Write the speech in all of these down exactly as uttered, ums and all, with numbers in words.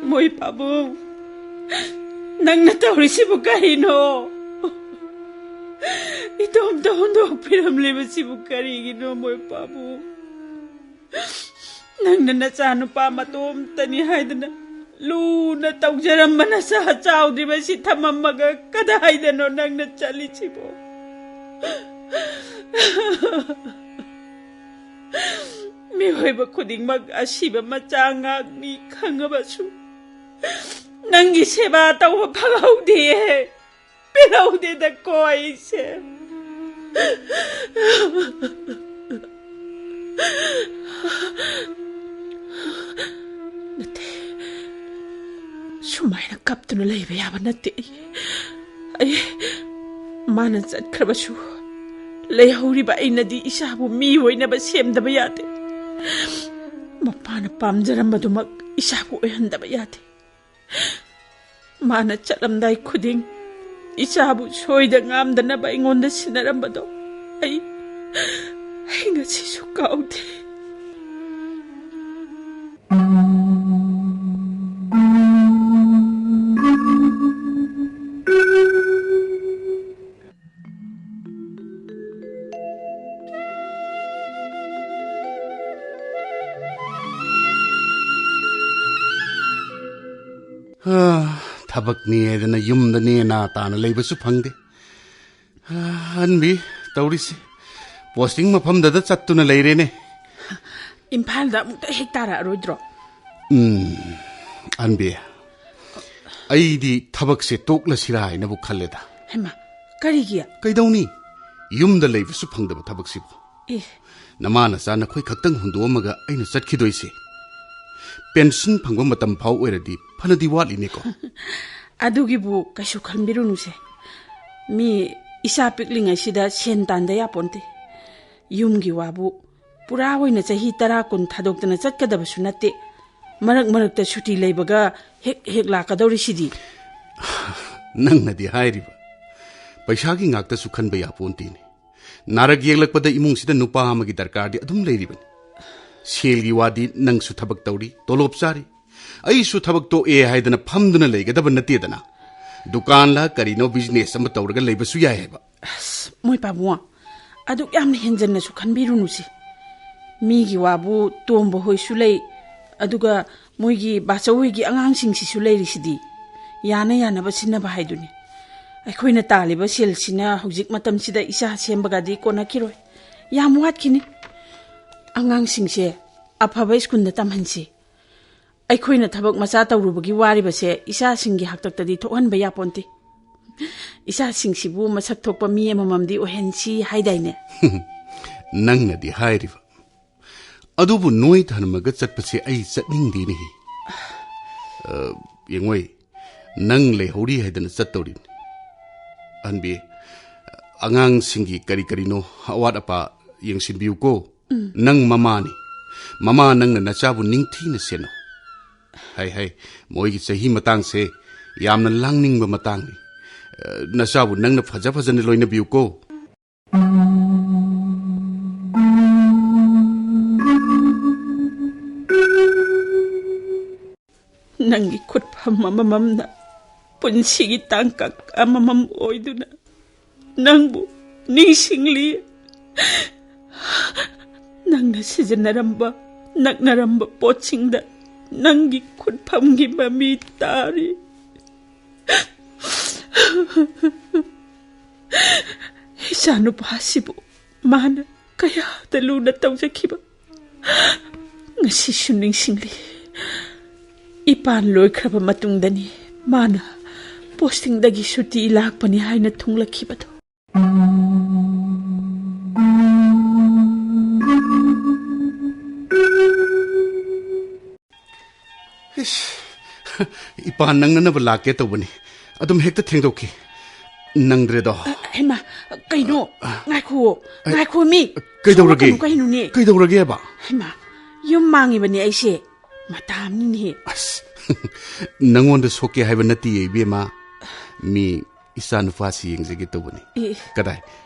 ꯃꯣꯏ ꯄꯥꯕꯨꯡ, ꯅꯪꯅ ꯇꯧꯔꯤꯁꯤꯕꯨ ꯀꯔꯤꯅꯣ? ꯏꯇꯣꯝꯇ ꯍꯨꯟꯗꯣꯛꯄꯤꯔꯝꯂꯤꯕꯁꯤꯕꯨ ꯀꯔꯤꯒꯤꯅꯣ, ꯃꯣꯏ ꯄꯥꯕꯨꯡ? ꯅꯪꯅ ꯅꯆꯥꯅꯨꯄꯥ ꯃꯇꯣꯝꯇꯅꯤ ꯍꯥꯏꯗꯅ ꯂꯨꯅ ꯇꯧꯖꯔꯝꯕ ꯅꯆꯥ ꯆꯥꯎꯗ꯭ꯔꯤꯕꯁꯤ ꯊꯝꯃꯝꯃꯒ ꯀꯗꯥꯏꯗꯅꯣ ꯅꯪꯅ ꯆꯠꯂꯤꯁꯤꯕꯣ? ꯃꯤꯑꯣꯏꯕ ꯈꯨꯗꯤꯡꯃꯛ ꯑꯁꯤꯕ ꯃꯆꯥ ꯉꯥꯛꯅꯤ ꯈꯪꯉꯕꯁꯨ, ꯅꯪꯒꯤ ꯁꯦꯕꯥ ꯇꯧꯕ ꯐꯪꯍꯧꯗꯦ, ꯄꯦꯜꯍꯧꯗꯦꯗꯀꯣ ꯑꯩꯁꯦ꯫ ꯅꯠꯇꯦ, ꯁꯨꯃꯥꯏꯅ ꯀꯞꯇꯨꯅ ꯂꯩꯕ ꯌꯥꯕ ꯅꯠꯇꯦ꯫ ꯑꯩ, ꯑꯩ ꯃꯥꯅ ꯆꯠꯈ꯭ꯔꯕꯁꯨ, ꯂꯩꯍꯧꯔꯤꯕ ꯑꯩꯅꯗꯤ ꯏꯆꯥꯕꯨ ꯃꯤ ꯑꯣꯏꯅꯕ ꯁꯦꯝꯗꯕ ꯌꯥꯗꯦ꯫ ꯃꯄꯥꯅ ꯄꯥꯝꯖꯔꯝꯕꯗꯨꯃꯛ ꯏꯆꯥꯕꯨ ꯑꯣꯏꯍꯟꯗꯕ ꯌꯥꯗꯦ꯫ ꯃꯥꯅ ꯆꯠꯂꯝꯗꯥꯏ ꯈꯨꯗꯤꯡ ꯏꯆꯥꯕꯨ ꯁꯣꯏꯗ ꯉꯥꯝꯗꯅꯕ ꯑꯩꯉꯣꯟꯗ ꯁꯤꯟꯅꯔꯝꯕꯗꯣ ꯑꯩ, ꯑꯩ ꯉꯁꯤꯁꯨ ꯀꯥꯎꯗꯦ꯫ ꯍꯥ, ꯊꯕꯛꯅꯤ ꯍꯥꯏꯗꯅ ꯌꯨꯝꯗ ꯅꯦ ꯅꯥ ꯇꯥꯅ ꯂꯩꯕꯁꯨ ꯐꯪꯗꯦ꯫ ꯍꯥ, ꯑꯟꯕꯤ, ꯇꯧꯔꯤꯁꯤ, ꯄꯣꯁꯇꯤꯡ ꯃꯐꯝꯗꯗ ꯆꯠꯇꯨꯅ ꯂꯩꯔꯦꯅꯦ꯫ ꯏꯝꯐꯥꯜꯗ ꯑꯃꯨꯛꯇ ꯍꯦꯛ ꯇꯥꯔꯛꯑꯔꯣꯏꯗ꯭ꯔꯣ? ꯎꯝ, ꯑꯟꯕꯤ, ꯑꯩꯗꯤ ꯊꯕꯛꯁꯦ ꯇꯣꯛꯂꯁꯤꯔꯥ ꯍꯥꯏꯅꯕꯨ ꯈꯜꯂꯦꯗ꯫ ꯍꯩꯃꯥ, ꯀꯔꯤꯒꯤ? ꯀꯩꯗꯧꯅꯤ? ꯌꯨꯝꯗ ꯂꯩꯕꯁꯨ ꯐꯪꯗꯕ ꯊꯕꯛꯁꯤꯕꯨ꯫ ꯑꯦ꯫ ꯅꯃꯥ ꯅꯆꯥ ꯅꯈꯣꯏ ꯈꯛꯇꯪ ꯍꯨꯟꯗꯣꯛꯑꯝꯃꯒ ꯑꯩꯅ ꯆꯠꯈꯤꯗꯣꯏꯁꯦ꯫ ꯄꯦꯟꯁꯟ ꯐꯪꯕ ꯃꯇꯝ ꯐꯥꯎ ꯑꯣꯏꯔꯗꯤ ꯐꯅꯗꯤ ꯋꯥꯠꯂꯤꯅꯦꯀꯣ꯫ ꯑꯗꯨꯒꯤꯕꯨ ꯀꯩꯁꯨ ꯈꯟꯕꯤꯔꯨꯅꯨꯁꯦ꯫ ꯃꯤ ꯏꯆꯥ ꯄꯤꯛꯂꯤꯉꯩꯁꯤꯗ ꯁꯦꯟ ꯇꯥꯟꯗ ꯌꯥꯄꯣꯟꯇꯦ꯫ ꯌꯨꯝꯒꯤ ꯋꯥꯕꯨ ꯄꯨꯔꯥ ꯑꯣꯏꯅ ꯆꯍꯤ ꯇꯔꯥ ꯀꯨꯟ ꯊꯥꯗꯣꯛꯇꯅ ꯆꯠꯀꯗꯕꯁꯨ ꯅꯠꯇꯦ꯫ ꯃꯔꯛ ꯃꯔꯛꯇ ꯁꯨꯇꯤ ꯂꯩꯕꯒ ꯍꯦꯛ ꯍꯦꯛ ꯂꯥꯛꯀꯗꯧꯔꯤꯁꯤꯗꯤ꯫ ꯅꯪꯅꯗꯤ ꯍꯥꯏꯔꯤꯕ꯫ ꯄꯩꯁꯥꯒꯤ ꯉꯥꯛꯇꯁꯨ ꯈꯟꯕ ꯌꯥꯄꯣꯟꯇꯦꯅꯦ꯫ ꯅꯥꯔꯛ ꯌꯦꯛꯂꯛꯄꯗ ꯏꯃꯨꯡꯁꯤꯗ ꯅꯨꯄꯥ ꯑꯃꯒꯤ ꯗꯔꯀꯥꯔꯗꯤ ꯑꯗꯨꯝ ꯂꯩꯔꯤꯕꯅꯤ꯫ ꯁꯦꯜꯒꯤ ꯋꯥꯗꯤ ꯅꯪꯁꯨ ꯊꯕꯛ ꯇꯧꯔꯤ, ꯇꯣꯂꯣꯞ ꯆꯥꯔꯤ꯫ ꯑꯩꯁꯨ ꯊꯕꯛ ꯇꯣꯛꯑꯦ ꯍꯥꯏꯗꯅ ꯐꯝꯗꯨꯅ ꯂꯩꯒꯗꯕ ꯅꯠꯇꯦꯗꯅ꯫ ꯗꯨꯀꯥꯟꯂ ꯀꯔꯤꯅꯣ business ꯑꯃ ꯇꯧꯔꯒ ꯂꯩꯕꯁꯨ ꯌꯥꯏ ꯍꯥꯏꯕ꯫ ꯑꯁ, ꯃꯣꯏ ꯄꯥꯕꯨꯡ, ꯑꯗꯨꯛ ꯌꯥꯝꯅ ꯍꯦꯟꯖꯟꯅꯁꯨ ꯈꯟꯕꯤꯔꯨꯅꯨꯁꯦ꯫ ꯃꯤꯒꯤ ꯋꯥꯕꯨ ꯇꯣꯝꯕ ꯍꯣꯏꯁꯨ ꯂꯩ, ꯑꯗꯨꯒ ꯃꯣꯏꯒꯤ ꯕꯥꯆꯧ ꯍꯣꯏꯒꯤ ꯑꯉꯥꯡꯁꯤꯡꯁꯤꯁꯨ ꯂꯩꯔꯤꯁꯤꯗꯤ꯫ ꯌꯥꯅ ꯌꯥꯅꯕ ꯁꯤꯟꯅꯕ ꯍꯥꯏꯗꯨꯅꯤ꯫ ꯑꯩꯈꯣꯏꯅ ꯇꯥꯜꯂꯤꯕ ꯁꯦꯜꯁꯤꯅ ꯍꯧꯖꯤꯛ ꯃꯇꯝꯁꯤꯗ ꯏꯆꯥ ꯁꯦꯝꯕꯒꯗꯤ ꯀꯣꯟꯅꯈꯤꯔꯣꯏ꯫ ꯌꯥꯝ ꯋꯥꯠꯈꯤꯅꯤ꯫ ꯑꯉꯥꯡꯁꯤꯡꯁꯦ ꯑꯐꯕ ꯁ꯭ꯀꯨꯜꯗ ꯇꯝꯍꯟꯁꯤ꯫ ꯑꯩꯈꯣꯏꯅ ꯊꯕꯛ ꯃꯆꯥ ꯇꯧꯔꯨꯕꯒꯤ ꯋꯥꯔꯤꯕꯁꯦ ꯏꯆꯥꯁꯤꯡꯒꯤ ꯍꯥꯛꯇꯛꯇꯗꯤ ꯊꯣꯛꯍꯟꯕ ꯌꯥꯄꯣꯟꯇꯦ꯫ ꯏꯆꯥꯁꯤꯡꯁꯤꯕꯨ ꯃꯁꯛ ꯊꯣꯛꯄ ꯃꯤ ꯑꯃꯃꯝꯗꯤ ꯑꯣꯏꯍꯟꯁꯤ ꯍꯥꯏꯗꯥꯏꯅꯦ? ꯅꯪꯅꯗꯤ ꯍꯥꯏꯔꯤꯕ꯫ ꯑꯗꯨꯕꯨ ꯅꯣꯏ ꯊꯅꯝꯃꯒ ꯆꯠꯄꯁꯦ ꯑꯩ ꯆꯠꯅꯤꯡꯗꯦꯅꯦꯍꯦ꯫ ꯑ, ꯌꯦꯡꯉꯣꯏ, ꯅꯪ ꯂꯩꯍꯧꯔꯤ ꯍꯥꯏꯗꯅ ꯆꯠꯇꯧꯔꯤꯕꯅꯤ꯫ ꯑꯍꯟꯕꯤ, ꯑꯉꯥꯡꯁꯤꯡꯒꯤ ꯀꯔꯤ ꯀꯔꯤꯅꯣ ꯑꯋꯥꯠ ꯑꯄꯥ ꯌꯦꯡꯁꯤꯟꯕꯤꯌꯨꯀꯣ꯫ ꯎꯝ꯫ ꯅꯪ ꯃꯃꯥꯅꯤ꯫ ꯃꯃꯥ ꯅꯪꯅ ꯅꯆꯥꯕꯨ ꯅꯤꯡꯊꯤꯅ ꯁꯦꯟꯅꯧ꯫ ꯍꯥꯏ ꯍꯥꯏ, ꯃꯣꯏꯒꯤ ꯆꯍꯤ ꯃꯇꯥꯡꯁꯦ ꯌꯥꯝꯅ ꯂꯥꯡꯅꯤꯡꯕ ꯃꯇꯥꯡꯅꯤ꯫ ꯑ, ꯅꯆꯥꯕꯨ ꯅꯪꯅ ꯐꯖ ꯐꯖꯅ ꯂꯣꯏꯅꯕꯤꯌꯨꯀꯣ꯫ ꯅꯪꯒꯤ ꯈꯨꯠꯐꯝ ꯑꯃꯃꯝꯅ ꯄꯨꯟꯁꯤꯒꯤ ꯇꯥꯡꯀꯛ ꯑꯃꯃꯝ ꯑꯣꯏꯗꯨꯅ ꯅꯪꯕꯨ ꯅꯤꯡꯁꯤꯡꯂꯤ꯫ ꯅꯪꯅ ꯁꯤꯖꯤꯟꯅꯔꯝꯕ, ꯅꯛꯅꯔꯝꯕ ꯄꯣꯠꯁꯤꯡꯗ ꯅꯪꯒꯤ ꯈꯨꯠꯐꯝꯒꯤ ꯃꯃꯤ ꯇꯥꯔꯤ꯫ ꯏꯆꯥꯅꯨꯄꯥꯁꯤꯕꯨ ꯃꯥꯅ ꯀꯌꯥꯗ ꯂꯨꯅ ꯇꯧꯖꯈꯤꯕ ꯉꯁꯤꯁꯨ ꯅꯤꯡꯁꯤꯡꯂꯤ꯫ ꯏꯄꯥꯟ ꯂꯣꯏꯈ꯭ꯔꯕ ꯃꯇꯨꯡꯗꯅꯤ ꯃꯥꯅ postingꯗꯒꯤ ꯁꯨꯇꯤ ꯂꯥꯛꯄꯅꯤ ꯍꯥꯏꯅ ꯊꯨꯡꯂꯛꯈꯤꯕꯗꯣ꯫ ꯏꯁ, ꯏꯄꯥꯟ ꯅꯪꯅꯅꯕ ꯂꯥꯛꯀꯦ ꯇꯧꯕꯅꯤ, ꯑꯗꯨꯝ ꯍꯦꯛꯇ ꯊꯦꯡꯗꯣꯛꯈꯤ꯫ ꯅꯪꯗ꯭ꯔꯦꯗꯣ꯫ ꯑ, ꯍꯩꯃꯥ, ꯀꯩꯅꯣ? ꯉꯥꯏꯈꯨꯑꯣ, ꯑ, ꯉꯥꯏꯈꯨꯑꯣ ꯃꯤ꯫ ꯀꯩꯗꯧꯔꯒꯦ? ꯁꯣꯛꯀꯅꯨ ꯀꯩꯅꯣꯅꯦ? ꯀꯩꯗꯧꯔꯒꯦꯕ? ꯍꯩꯃꯥ, ꯌꯨꯝ ꯃꯥꯡꯉꯤꯕꯅꯦ ꯑꯩꯁꯦ꯫ ꯃꯇꯥ ꯑꯃꯅꯤꯅꯦꯍꯦ꯫ ꯑꯁ, ꯅꯪꯉꯣꯟꯗ ꯁꯣꯛꯀꯦ ꯍꯥꯏꯕ ꯅꯠꯇꯦꯌꯦ, ꯏꯕꯦꯝꯃ꯫ ꯃꯤ ꯏꯆꯥ ꯅꯨꯄꯥꯁꯤ ꯌꯦꯡꯖꯒꯦ ꯇꯧꯕꯅꯤ꯫ ꯑꯦ꯫ ꯀꯗꯥꯏ,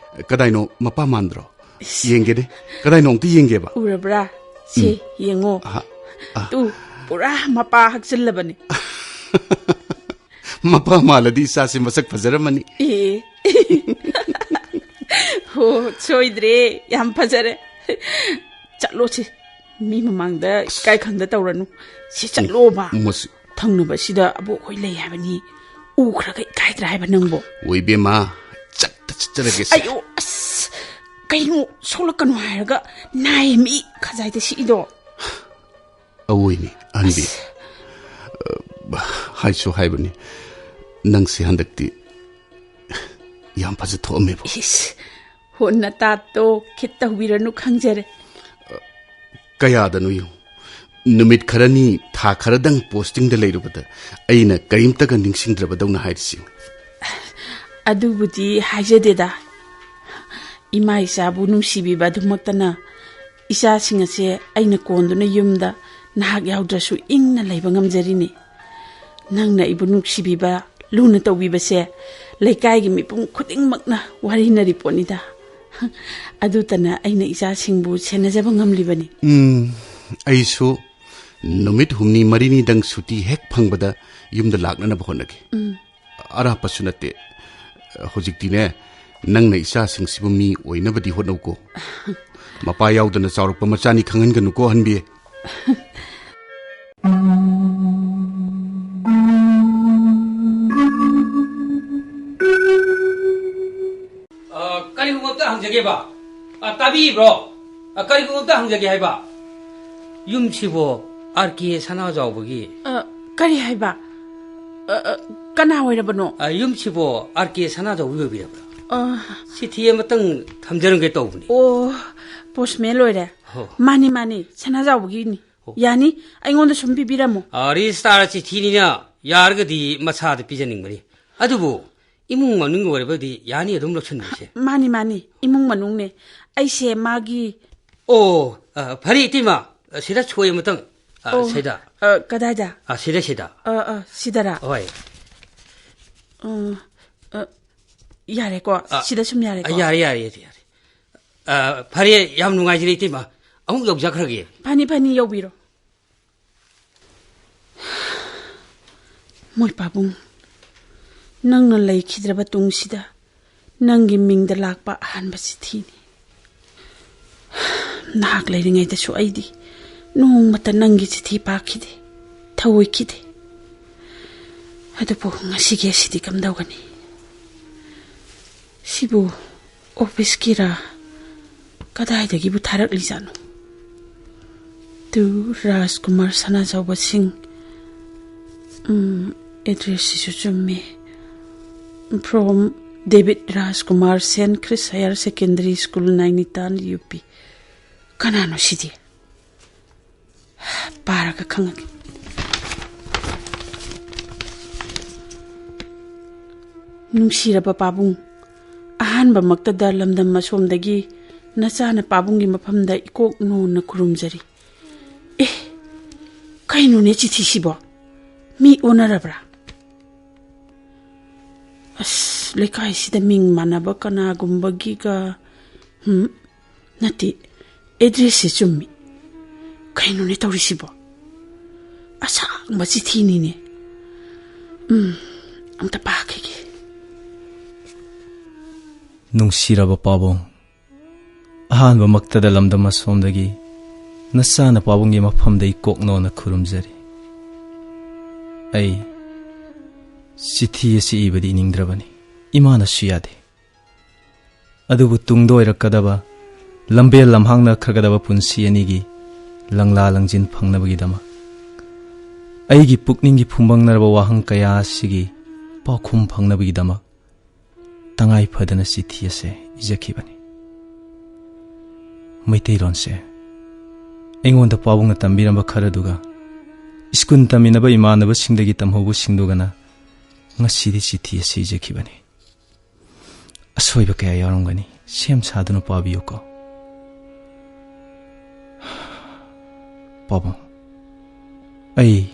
ꯀꯗꯥꯏꯅꯣ ꯃꯄꯥ ꯃꯥꯟꯗ꯭ꯔꯣ? ꯏꯁ꯫ ꯌꯦꯡꯒꯦꯅꯦ꯫ ꯀꯗꯥꯏꯅꯣ ꯑꯝꯇ ꯌꯦꯡꯒꯦꯕ꯫ ꯎꯔꯕ꯭ꯔꯥ? ꯁꯤ, ꯎꯝ꯫ ꯌꯦꯡꯉꯣ꯫ ꯑꯍ, ꯑ꯫ ꯇꯨ, ꯄꯨꯔꯥ ꯃꯄꯥ ꯍꯛꯆꯤꯜꯂꯕꯅꯤ꯫ ꯃꯄꯥ ꯃꯥꯜꯂꯗꯤ ꯏꯆꯥꯁꯦ ꯃꯁꯛ ꯐꯖꯔꯝꯃꯅꯤ꯫ ꯑꯦ꯫ ꯍꯣ, ꯁꯣꯏꯗ꯭ꯔꯦ꯫ ꯌꯥꯝ ꯐꯖꯔꯦ꯫ ꯆꯠꯂꯣꯁꯤ꯫ ꯃꯤ ꯃꯃꯥꯡꯗ ꯏꯀꯥꯏ ꯈꯪꯗ ꯇꯧꯔꯅꯨ꯫ ꯁꯤ ꯆꯠꯂꯣꯕ꯫ ꯃꯁꯤ ꯊꯪꯅꯕꯁꯤꯗ ꯑꯕꯣꯛ ꯍꯣꯏ ꯂꯩ ꯍꯥꯏꯕꯅꯤ꯫ ꯎꯈ꯭ꯔꯒ ꯏꯀꯥꯏꯗ꯭ꯔꯥ ꯍꯥꯏꯕ ꯅꯪꯕꯣ? ꯑꯣꯏꯕꯦꯝꯃ, ꯆꯠꯇ ꯆꯠꯆꯔꯒꯦꯁꯦ꯫ ꯑꯌꯣ, ꯑꯁ! ꯀꯩꯅꯣ, ꯁꯣꯛꯂꯛꯀꯅꯨ ꯍꯥꯏꯔꯒ ꯅꯥꯏꯌꯦ ꯃꯤ ꯈꯖꯥꯏꯗ ꯁꯤꯛꯏꯗꯣ꯫ ꯑꯋꯣꯏꯅꯦ, ꯑꯍꯟꯕꯤ꯫ ꯑꯁ꯫ ꯑ, ꯍꯥꯏꯁꯨ ꯍꯥꯏꯕꯅꯤ, ꯅꯪꯁꯦ ꯍꯟꯗꯛꯇꯤ ꯌꯥꯝ ꯐꯖ ꯊꯣꯛꯑꯝꯃꯦꯕ꯫ ꯏꯁ, ꯍꯣ, ꯅꯇꯥꯠꯇꯣ ꯈꯤꯠ ꯇꯧꯕꯤꯔꯅꯨ, ꯈꯪꯖꯔꯦ꯫ ꯀꯌꯥꯗꯅꯣ ꯌꯦꯡꯉꯨ, ꯅꯨꯃꯤꯠ ꯈꯔꯅꯤ, ꯊꯥ ꯈꯔꯗꯪ ꯄꯣꯁꯇꯤꯡꯗ ꯂꯩꯔꯨꯕꯗ ꯑꯩꯅ ꯀꯔꯤꯝꯇꯒ ꯅꯤꯡꯁꯤꯡꯗ꯭ꯔꯕꯗꯧꯅ ꯍꯥꯏꯔꯤꯁꯤ꯫ ꯑꯗꯨꯕꯨꯗꯤ ꯍꯥꯏꯖꯗꯦꯗ꯫ ꯏꯃꯥ ꯏꯆꯥꯕꯨ ꯅꯨꯡꯁꯤꯕꯤꯕ ꯑꯗꯨꯃꯛꯇꯅ ꯏꯆꯥꯁꯤꯡ ꯑꯁꯦ ꯑꯩꯅ ꯀꯣꯟꯗꯨꯅ ꯌꯨꯝꯗ ꯅꯍꯥꯛ ꯌꯥꯎꯗ꯭ꯔꯁꯨ ꯏꯪꯅ ꯂꯩꯕ ꯉꯝꯖꯔꯤꯅꯤ꯫ ꯅꯪꯅ ꯑꯩꯕꯨ ꯅꯨꯡꯁꯤꯕꯤꯕ, ꯂꯨꯅ ꯇꯧꯕꯤꯕꯁꯦ ꯂꯩꯀꯥꯏꯒꯤ ꯃꯤꯄꯨꯝ ꯈꯨꯗꯤꯡꯃꯛꯅ ꯋꯥꯔꯤꯅꯔꯤ ꯄꯣꯠꯅꯤꯗ꯫ ꯑꯗꯨꯇꯅ ꯑꯩꯅ ꯏꯆꯥꯁꯤꯡꯕꯨ ꯁꯦꯟꯅꯖꯕ ꯉꯝꯂꯤꯕꯅꯤ꯫ ꯎꯝ, ꯑꯩꯁꯨ ꯅꯨꯃꯤꯠ ꯍꯨꯝꯅꯤ ꯃꯔꯤꯅꯤꯗꯪ ꯁꯨꯇꯤ ꯍꯦꯛ ꯐꯪꯕꯗ ꯌꯨꯝꯗ ꯂꯥꯛꯅꯅꯕ ꯍꯣꯠꯅꯒꯦ꯫ ꯎꯝ꯫ ꯑꯔꯥꯞꯄꯁꯨ ꯅꯠꯇꯦ꯫ ꯍꯧꯖꯤꯛꯇꯤꯅꯦ, ꯅꯪꯅ ꯏꯆꯥꯁꯤꯡꯁꯤꯕꯨ ꯃꯤ ꯑꯣꯏꯅꯕꯗꯤ ꯍꯣꯠꯅꯧꯀꯣ꯫ ꯃꯄꯥ ꯌꯥꯎꯗꯅ ꯆꯥꯎꯔꯛꯄ ꯃꯆꯥꯅꯤ ꯈꯪꯍꯟꯒꯅꯨꯀꯣ, ꯍꯟꯕꯤ꯫ ꯑ, ꯀꯔꯤꯒꯨꯝꯕ ꯑꯝꯇ ꯍꯪꯖꯒꯦꯕ? ꯑ, ꯇꯥꯕꯤꯕ꯭ꯔꯣ? ꯑ, ꯀꯔꯤꯒꯨꯝꯕ ꯑꯝꯇ ꯍꯪꯖꯒꯦ ꯍꯥꯏꯕ꯫ ꯌꯨꯝꯁꯤꯕꯨ ꯑꯥꯔ ꯀꯦ ꯁꯅꯥꯖꯥꯎꯕꯒꯤ? ꯑ, ꯀꯔꯤ ꯍꯥꯏꯕ? ꯑ, ꯑ, ꯀꯅꯥ ꯑꯣꯏꯔꯕꯅꯣ? ꯑ, ꯌꯨꯝꯁꯤꯕꯨ ꯑꯥꯔ ꯀꯦ ꯁꯅꯥꯖꯥꯎꯕꯒꯤ ꯑꯣꯏꯕꯤꯔꯕ꯭ꯔꯥ? ꯑ꯫ ꯆꯤꯊꯤ ꯑꯃꯇꯪ ꯊꯝꯖꯔꯝꯒꯦ ꯇꯧꯕꯅꯤ꯫ ꯑꯣ, ꯄꯣꯁꯃꯦꯟ ꯑꯣꯏꯔꯦ? ꯍꯣ꯫ ꯃꯥꯅꯤ, ꯃꯥꯅꯤ, ꯁꯅꯥꯖꯥꯎꯕꯒꯤꯅꯤ꯫ ꯑꯣ꯫ ꯌꯥꯅꯤ, ꯑꯩꯉꯣꯟꯗ ꯁꯨꯝ ꯄꯤꯕꯤꯔꯝꯃꯣ꯫ ꯑ, ꯔꯦꯖꯤꯁꯇꯥꯔ ꯆꯤꯊꯤꯅꯤꯅ ꯌꯥꯔꯒꯗꯤ ꯃꯁꯥꯗ ꯄꯤꯖꯅꯤꯡꯕꯅꯤ꯫ ꯑꯗꯨꯕꯨ ꯏꯃꯨꯡ ꯃꯅꯨꯡꯒꯤ ꯑꯣꯏꯔꯕꯗꯤ ꯌꯥꯅꯤ ꯑꯗꯨꯝ ꯂꯧꯁꯤꯟꯕꯤꯁꯦ꯫ ꯃꯥꯅꯤ, ꯃꯥꯅꯤ, ꯏꯃꯨꯡ ꯃꯅꯨꯡꯅꯦ꯫ ꯑꯩꯁꯦ ꯃꯥꯒꯤ ꯑꯣ, ꯑ, ꯐꯔꯦ ꯏꯇꯩꯃ, ꯑ, ꯁꯤꯗ ꯁꯣꯏ ꯑꯃꯇꯪ, ꯑ, ꯑꯣ, ꯁꯤꯗ꯫ ꯑ, ꯀꯗꯥꯏꯗ? ꯑ, ꯁꯤꯗ, ꯁꯤꯗ꯫ ꯑ, ꯑ, ꯁꯤꯗꯔꯥ? ꯍꯣꯏ꯫ ꯑ, ꯑ, ꯌꯥꯔꯦꯀꯣ? ꯑ, ꯁꯤꯗ ꯁꯨꯝ ꯌꯥꯔꯦꯀꯣ? ꯑ, ꯌꯥꯔꯦ, ꯌꯥꯔꯦ, ꯌꯥꯔꯦ, ꯌꯥꯔꯦ꯫ ꯑ, ꯐꯔꯦ, ꯌꯥꯝ ꯅꯨꯡꯉꯥꯏꯖꯔꯦ ꯏꯇꯩꯃ꯫ ꯑꯃꯨꯛ ꯌꯧꯖꯈ꯭ꯔꯒꯦ꯫ ꯐꯅꯤ, ꯐꯅꯤ, ꯌꯧꯕꯤꯔꯣ꯫ ꯃꯣꯏ ꯄꯥꯕꯨꯡ, ꯅꯪꯅ ꯂꯩꯈꯤꯗ꯭ꯔꯕ ꯇꯨꯡꯁꯤꯗ ꯅꯪꯒꯤ ꯃꯤꯡꯗ ꯂꯥꯛꯄ ꯑꯍꯥꯟꯕ ꯆꯤꯊꯤꯅꯤ꯫ ꯅꯍꯥꯛ ꯂꯩꯔꯤꯉꯩꯗꯁꯨ ꯑꯩꯗꯤ ꯅꯣꯡꯃꯇ ꯅꯪꯒꯤ ꯆꯤꯊꯤ ꯄꯥꯈꯤꯗꯦ, ꯊꯧꯑꯣꯏꯈꯤꯗꯦ꯫ ꯑꯗꯨꯕꯨ ꯉꯁꯤꯒꯤ ꯑꯁꯤꯗꯤ ꯀꯝꯗꯧꯒꯅꯤ? ꯁꯤꯕꯨ ꯑꯣꯐꯤꯁꯀꯤꯔꯥ? ꯀꯗꯥꯏꯗꯒꯤꯕꯨ ꯊꯥꯔꯛꯂꯤꯖꯥꯠꯅꯣ? ꯇꯨ ꯔꯥꯖꯀꯨꯃꯥꯔ ꯁꯅꯥꯖꯥꯎꯕ ꯁꯤꯡ꯫ ꯎꯝ, ꯑꯦꯗ꯭ꯔꯦꯁꯁꯤꯁꯨ ꯆꯨꯝꯃꯦ꯫ From David Rajkumar, Saint Chris Higher Secondary School, Nainital, U P. ꯀꯅꯥꯅꯣ ꯁꯤꯗꯤ? ꯄꯥꯔꯒ ꯈꯪꯉꯒꯦ꯫ ꯅꯨꯡꯁꯤꯔꯕ ꯄꯥꯕꯨꯡ, ꯑꯍꯥꯟꯕꯃꯛꯇꯗ ꯂꯝꯗꯝ ꯑꯁꯣꯝꯗꯒꯤ ꯅꯆꯥꯅ ꯄꯥꯕꯨꯡꯒꯤ ꯃꯐꯝꯗ ꯏꯀꯣꯛ ꯅꯣꯟꯅ ꯈꯨꯔꯨꯝꯖꯔꯤ꯫ ꯑꯦ, ꯀꯩꯅꯣꯅꯦ ꯆꯤꯊꯤꯁꯤꯕꯣ? ꯃꯤ ꯑꯣꯟꯅꯔꯕ꯭ꯔꯥ? ꯑꯁ, ꯂꯩꯀꯥꯏꯁꯤꯗ ꯃꯤꯡ ꯃꯥꯟꯅꯕ ꯀꯅꯥꯒꯨꯝꯕꯒꯤꯒ, ꯍꯝ, ꯅꯠꯇꯦ, ꯑꯦꯗ꯭ꯔꯦꯁꯁꯦ ꯆꯨꯝꯃꯤ꯫ ꯀꯩꯅꯣꯅꯦ ꯇꯧꯔꯤꯁꯤꯕꯣ? ꯑꯁꯥꯡꯕ ꯆꯤꯊꯤꯅꯤꯅꯦ꯫ ꯎꯝ, ꯑꯝꯇ ꯄꯥꯈꯤꯒꯦ꯫ ꯅꯨꯡꯁꯤꯔꯕ ꯄꯥꯕꯨꯡ, ꯑꯍꯥꯟꯕꯃꯛꯇꯗ ꯂꯝꯗꯝ ꯑꯁꯣꯝꯗꯒꯤ ꯅꯆꯥꯅ ꯄꯥꯕꯨꯡꯒꯤ ꯃꯐꯝꯗ ꯏꯀꯣꯛ ꯅꯣꯟꯅ ꯈꯨꯔꯨꯝꯖꯔꯤ꯫ ꯑꯩ ꯆꯤꯊꯤ ꯑꯁꯤ ꯏꯕꯗꯤ ꯏꯅꯤꯡꯗ꯭ꯔꯕꯅꯤ, ꯏꯃꯥꯅꯁꯨ ꯌꯥꯗꯦ꯫ ꯑꯗꯨꯕꯨ ꯇꯨꯡꯗ ꯑꯣꯏꯔꯛꯀꯗꯕ ꯂꯝꯕꯦꯜ ꯂꯝꯍꯥꯡꯅꯈ꯭ꯔꯒꯗꯕ ꯄꯨꯟꯁꯤ ꯑꯅꯤꯒꯤ ꯂꯪꯂꯥ ꯂꯪꯖꯤꯟ ꯐꯪꯅꯕꯒꯤꯗꯃꯛ, ꯑꯩꯒꯤ ꯄꯨꯛꯅꯤꯡꯒꯤ ꯐꯨꯝꯕꯪꯅꯔꯕ ꯋꯥꯍꯪ ꯀꯌꯥ ꯑꯁꯤꯒꯤ ꯄꯥꯎꯈꯨꯝ ꯐꯪꯅꯕꯒꯤꯗꯃꯛ ꯇꯉꯥꯏ ꯐꯗꯅ ꯆꯤꯊꯤ ꯑꯁꯦ ꯏꯖꯈꯤꯕꯅꯤ꯫ ꯃꯩꯇꯩꯂꯣꯟꯁꯦ ꯑꯩꯉꯣꯟꯗ ꯄꯥꯕꯨꯡꯅ ꯇꯝꯕꯤꯔꯝꯕ ꯈꯔꯗꯨꯒ, ꯁ꯭ꯀꯨꯜ ꯇꯝꯃꯤꯟꯅꯕ ꯏꯃꯥꯟꯅꯕꯁꯤꯡꯗꯒꯤ ꯇꯝꯍꯧꯕꯁꯤꯡꯗꯨꯒꯅ ꯉꯁꯤꯗꯤ ꯆꯤꯊꯤ ꯑꯁꯤ ꯏꯖꯈꯤꯕꯅꯤ꯫ ꯑꯁꯣꯏꯕ ꯀꯌꯥ ꯌꯥꯎꯔꯝꯒꯅꯤ, ꯁꯦꯝ ꯁꯥꯗꯨꯅ ꯄꯥꯕꯤꯌꯨꯀꯣ꯫ ꯄꯥꯕꯨꯡ, ꯑꯩ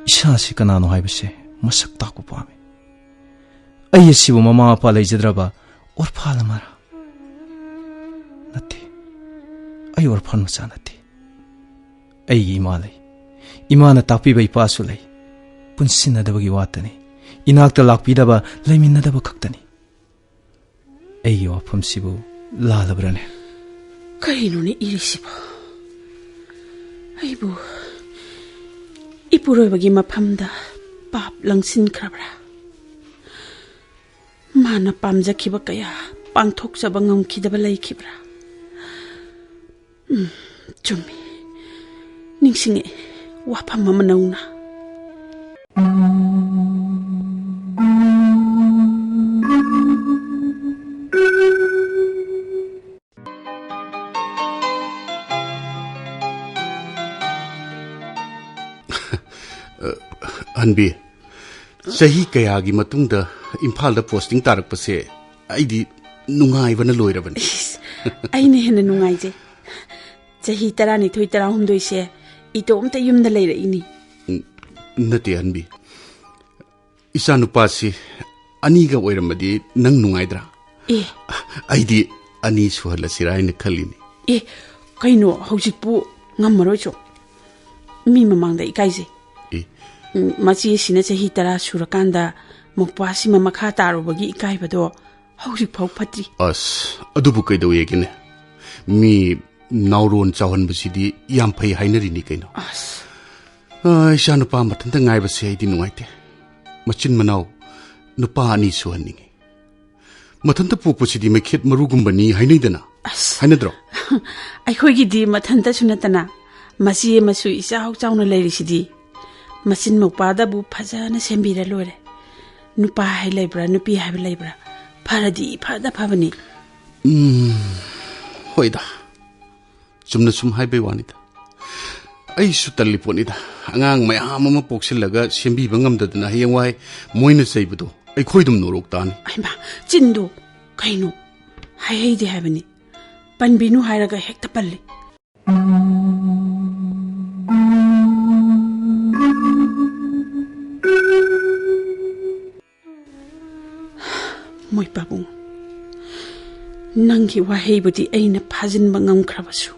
ꯏꯁꯥꯁꯤ ꯀꯅꯥꯅꯣ ꯍꯥꯏꯕꯁꯦ ꯃꯁꯛ ꯇꯥꯛꯄ ꯄꯥꯝꯃꯤ꯫ ꯑꯩ ꯑꯁꯤꯕꯨ ꯃꯃꯥ ꯃꯄꯥ ꯂꯩꯖꯗ꯭ꯔꯕ ꯑꯣꯔꯐꯥꯟ ꯑꯃꯔꯥ? ꯅꯠꯇꯦ, ꯑꯩ ꯑꯣꯔꯐꯥꯟ ꯃꯆꯥ ꯅꯠꯇꯦ꯫ ꯑꯩꯒꯤ ꯏꯃꯥ ꯂꯩ, ꯏꯃꯥꯅ ꯇꯥꯛꯄꯤꯕ ꯏꯄꯥꯁꯨ ꯂꯩ꯫ ꯄꯨꯟꯁꯤꯟꯅꯗꯕꯒꯤ ꯋꯥꯇꯅꯤ꯫ ꯏꯅꯥꯛꯇ ꯂꯥꯛꯄꯤꯗꯕ, ꯂꯩꯃꯤꯟꯅꯗꯕ ꯈꯛꯇꯅꯤ꯫ ꯑꯩꯒꯤ ꯋꯥꯐꯝꯁꯤꯕꯨ ꯂꯥꯜꯂꯕ꯭ꯔꯅꯦ? ꯀꯔꯤꯅꯣꯅꯦ ꯏꯔꯤꯁꯤꯕꯣ? ꯑꯩꯕꯨ ꯏꯄꯨꯔꯣꯏꯕꯒꯤ ꯃꯐꯝꯗ ꯄꯥꯞ ꯂꯪꯁꯤꯟꯈ꯭ꯔꯕ꯭ꯔꯥ? ꯃꯥꯅ ꯄꯥꯝꯖꯈꯤꯕ ꯀꯌꯥ ꯄꯥꯡꯊꯣꯛꯆꯕ ꯉꯝꯈꯤꯗꯕ ꯂꯩꯈꯤꯕ꯭ꯔꯥ? ꯎꯝ, ꯆꯨꯝꯃꯤ꯫ ꯅꯤꯡꯁꯤꯡꯉꯛꯑꯦ ꯋꯥꯐꯝ ꯑꯃ ꯅꯧꯅ꯫ ꯑ, ꯑꯍꯟꯕꯤ, ꯆꯍꯤ ꯀꯌꯥꯒꯤ ꯃꯇꯨꯡꯗ ꯏꯝꯐꯥꯜꯗ ꯄꯣꯁꯇꯤꯡ ꯇꯥꯔꯛꯄꯁꯦ ꯑꯩꯗꯤ ꯅꯨꯡꯉꯥꯏꯕꯅ ꯂꯣꯏꯔꯕꯅꯤ꯫ ꯏꯁ, ꯑꯩꯅ ꯍꯦꯟꯅ ꯅꯨꯡꯉꯥꯏꯖꯩ꯫ ꯆꯍꯤ ꯇꯔꯥꯅꯤꯊꯣꯏ, ꯇꯔꯥꯍꯨꯝꯗꯣꯏꯁꯦ ꯏꯇꯣꯝꯇ ꯌꯨꯝꯗ ꯂꯩꯔꯛꯏꯅꯤ꯫ ꯎꯝ, ꯅꯠꯇꯦ, ꯑꯍꯟꯕꯤ꯫ ꯏꯆꯥꯅꯨꯄꯥꯁꯤ ꯑꯅꯤꯒ ꯑꯣꯏꯔꯝꯃꯗꯤ ꯅꯪ ꯅꯨꯡꯉꯥꯏꯗ꯭ꯔꯥ? ꯑꯦ꯫ ꯑꯩꯗꯤ ꯑꯅꯤ ꯁꯨꯍꯜꯂꯁꯤꯔꯥ ꯍꯥꯏꯅ ꯈꯜꯂꯤꯅꯤ꯫ ꯑꯦ, ꯀꯩꯅꯣ, ꯍꯧꯖꯤꯛꯄꯨ ꯉꯝꯃꯔꯣꯏꯁꯨ꯫ ꯃꯤ ꯃꯃꯥꯡꯗ ꯏꯀꯥꯏꯖꯩ꯫ ꯑꯦ꯫ ꯎꯝ, ꯃꯆꯦꯁꯤꯅ ꯆꯍꯤ ꯇꯔꯥ ꯁꯨꯔꯀꯥꯟꯗ ꯃꯧꯄ꯭ꯋꯥꯁꯤꯃ ꯃꯈꯥ ꯇꯥꯔꯨꯕꯒꯤ ꯏꯀꯥꯏꯕꯗꯣ ꯍꯧꯖꯤꯛꯐꯥꯎ ꯐꯠꯇ꯭ꯔꯤ꯫ ꯑꯁ, ꯑꯗꯨꯕꯨ ꯀꯩꯗꯧꯋꯦꯒꯦꯅꯦ? ꯃꯤ ꯅꯥꯎꯔꯣꯟ ꯆꯥꯎꯍꯟꯕꯁꯤꯗꯤ ꯌꯥꯝ ꯐꯩ ꯍꯥꯏꯅꯔꯤꯅꯤ ꯀꯩꯅꯣ꯫ ꯑꯁ꯫ ꯑ, ꯏꯆꯥꯅꯨꯄꯥ ꯃꯊꯟꯇ ꯉꯥꯏꯕꯁꯦ ꯑꯩꯗꯤ ꯅꯨꯡꯉꯥꯏꯇꯦ꯫ ꯃꯆꯤꯟ ꯃꯅꯥꯎ ꯅꯨꯄꯥ ꯑꯅꯤ ꯁꯨꯍꯟꯅꯤꯡꯉꯤ꯫ ꯃꯊꯟꯇ ꯄꯣꯛꯄꯁꯤꯗꯤ ꯃꯩꯈꯦꯠ ꯃꯔꯨꯒꯨꯝꯕꯅꯤ ꯍꯥꯏꯅꯩꯗꯅ꯫ ꯑꯁ꯫ ꯍꯥꯏꯅꯗ꯭ꯔꯣ? ꯑꯩꯈꯣꯏꯒꯤꯗꯤ ꯃꯊꯟꯇꯁꯨ ꯅꯠꯇꯅ ꯃꯆꯦ ꯑꯃꯁꯨ ꯏꯆꯥꯎ ꯆꯥꯎꯅ ꯂꯩꯔꯤꯁꯤꯗꯤ꯫ ꯃꯆꯤꯟ ꯃꯧꯄꯥꯗꯕꯨ ꯐꯖꯅ ꯁꯦꯝꯕꯤꯔ ꯂꯣꯏꯔꯦ꯫ ꯅꯨꯄꯥ ꯍꯥꯏ ꯂꯩꯕ꯭ꯔꯥ, ꯅꯨꯄꯤ ꯍꯥꯏꯕ ꯂꯩꯕ꯭ꯔꯥ? ꯐꯔꯗꯤ ꯏꯐꯗ ꯐꯕꯅꯤ꯫ ꯎꯝ, ꯍꯣꯏꯗ꯫ ꯆꯨꯝꯅ ꯁꯨꯝ ꯍꯥꯏꯕꯩ ꯋꯥꯅꯤꯗ꯫ ꯑꯩꯁꯨ ꯇꯜꯂꯤ ꯄꯣꯠꯅꯤꯗ꯫ ꯑꯉꯥꯡ ꯃꯌꯥꯝ ꯑꯃ ꯄꯣꯛꯁꯤꯜꯂꯒ ꯁꯦꯝꯕꯤꯕ ꯉꯝꯗꯗꯅ ꯍꯌꯦꯡꯋꯥꯏ ꯃꯣꯏꯅ ꯆꯩꯕꯗꯣ ꯑꯩꯈꯣꯏ ꯑꯗꯨꯝ ꯅꯣꯔꯣꯛ ꯇꯥꯅꯤ꯫ ꯍꯩꯃꯥ, ꯆꯤꯟꯗꯣ ꯀꯩꯅꯣ? ꯍꯥꯏꯍꯩꯗꯦ ꯍꯥꯏꯕꯅꯤ꯫ ꯄꯟꯕꯤꯅꯨ ꯍꯥꯏꯔꯒ ꯍꯦꯛꯇ ꯄꯜꯂꯤ꯫ ꯃꯣꯏ ꯄꯥꯕꯨꯡ, ꯅꯪꯒꯤ ꯋꯥꯍꯩꯕꯨꯗꯤ ꯑꯩꯅ ꯐꯥꯖꯤꯟꯕ ꯉꯝꯈ꯭ꯔꯕꯁꯨ,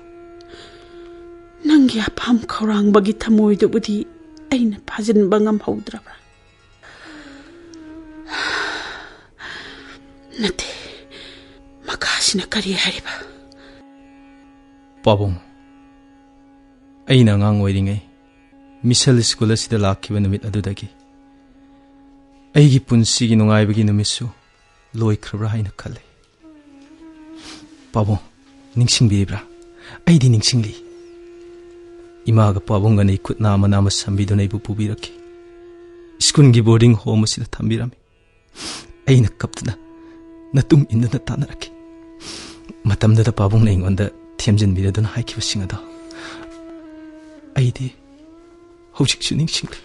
ꯅꯪꯒꯤ ꯑꯄꯥꯝ ꯈꯧꯔꯥꯡꯕꯒꯤ ꯊꯃꯣꯏꯗꯨꯕꯨꯗꯤ ꯑꯩꯅ ꯐꯥꯖꯤꯟꯕ ꯉꯝꯍꯧꯗ꯭ꯔꯕ꯭ꯔꯥ? ꯅꯠꯇꯦ, ꯃꯈꯥꯁꯤꯅ ꯀꯔꯤ ꯍꯥꯏꯔꯤꯕ? ꯄꯥꯕꯨꯡ, ꯑꯩꯅ ꯑꯉꯥꯡ ꯑꯣꯏꯔꯤꯉꯩ ꯃꯤꯁꯦꯜ ꯁ꯭ꯀꯨꯜ ꯑꯁꯤꯗ ꯂꯥꯛꯈꯤꯕ ꯅꯨꯃꯤꯠ ꯑꯗꯨꯗꯒꯤ ꯑꯩꯒꯤ ꯄꯨꯟꯁꯤꯒꯤ ꯅꯨꯡꯉꯥꯏꯕꯒꯤ ꯅꯨꯃꯤꯠꯁꯨ ꯂꯣꯏꯈ꯭ꯔꯕ꯭ꯔꯥ ꯍꯥꯏꯅ ꯈꯜꯂꯤ꯫ ꯄꯥꯕꯨꯡ, ꯅꯤꯡꯁꯤꯡꯕꯤꯔꯤꯕ꯭ꯔꯥ? ꯑꯩꯗꯤ ꯅꯤꯡꯁꯤꯡꯂꯤ꯫ ꯏꯃꯥꯒ ꯄꯥꯕꯨꯡꯒꯅ ꯏꯈꯨꯠ ꯅꯥꯝꯃ ꯅꯥꯝꯃ ꯁꯝꯕꯤꯗꯨꯅ ꯑꯩꯕꯨ ꯄꯨꯕꯤꯔꯛꯈꯤ꯫ ꯁ꯭ꯀꯨꯜꯒꯤ ꯕꯣꯔꯗꯤꯡ ꯍꯣꯝ ꯑꯁꯤꯗ ꯊꯝꯕꯤꯔꯝꯃꯤ꯫ ꯑꯩꯅ ꯀꯞꯇꯨꯅ ꯅꯇꯨꯡ ꯏꯟꯗꯨꯅ ꯇꯥꯟꯅꯔꯛꯈꯤ꯫ ꯃꯇꯝꯗꯨꯗ ꯄꯥꯕꯨꯡꯅ ꯑꯩꯉꯣꯟꯗ ꯊꯦꯝꯖꯤꯟꯕꯤꯔꯗꯨꯅ ꯍꯥꯏꯈꯤꯕꯁꯤꯡ ꯑꯗꯣ ꯑꯩꯗꯤ ꯍꯧꯖꯤꯛꯁꯨ ꯅꯤꯡꯁꯤꯡꯂꯤ꯫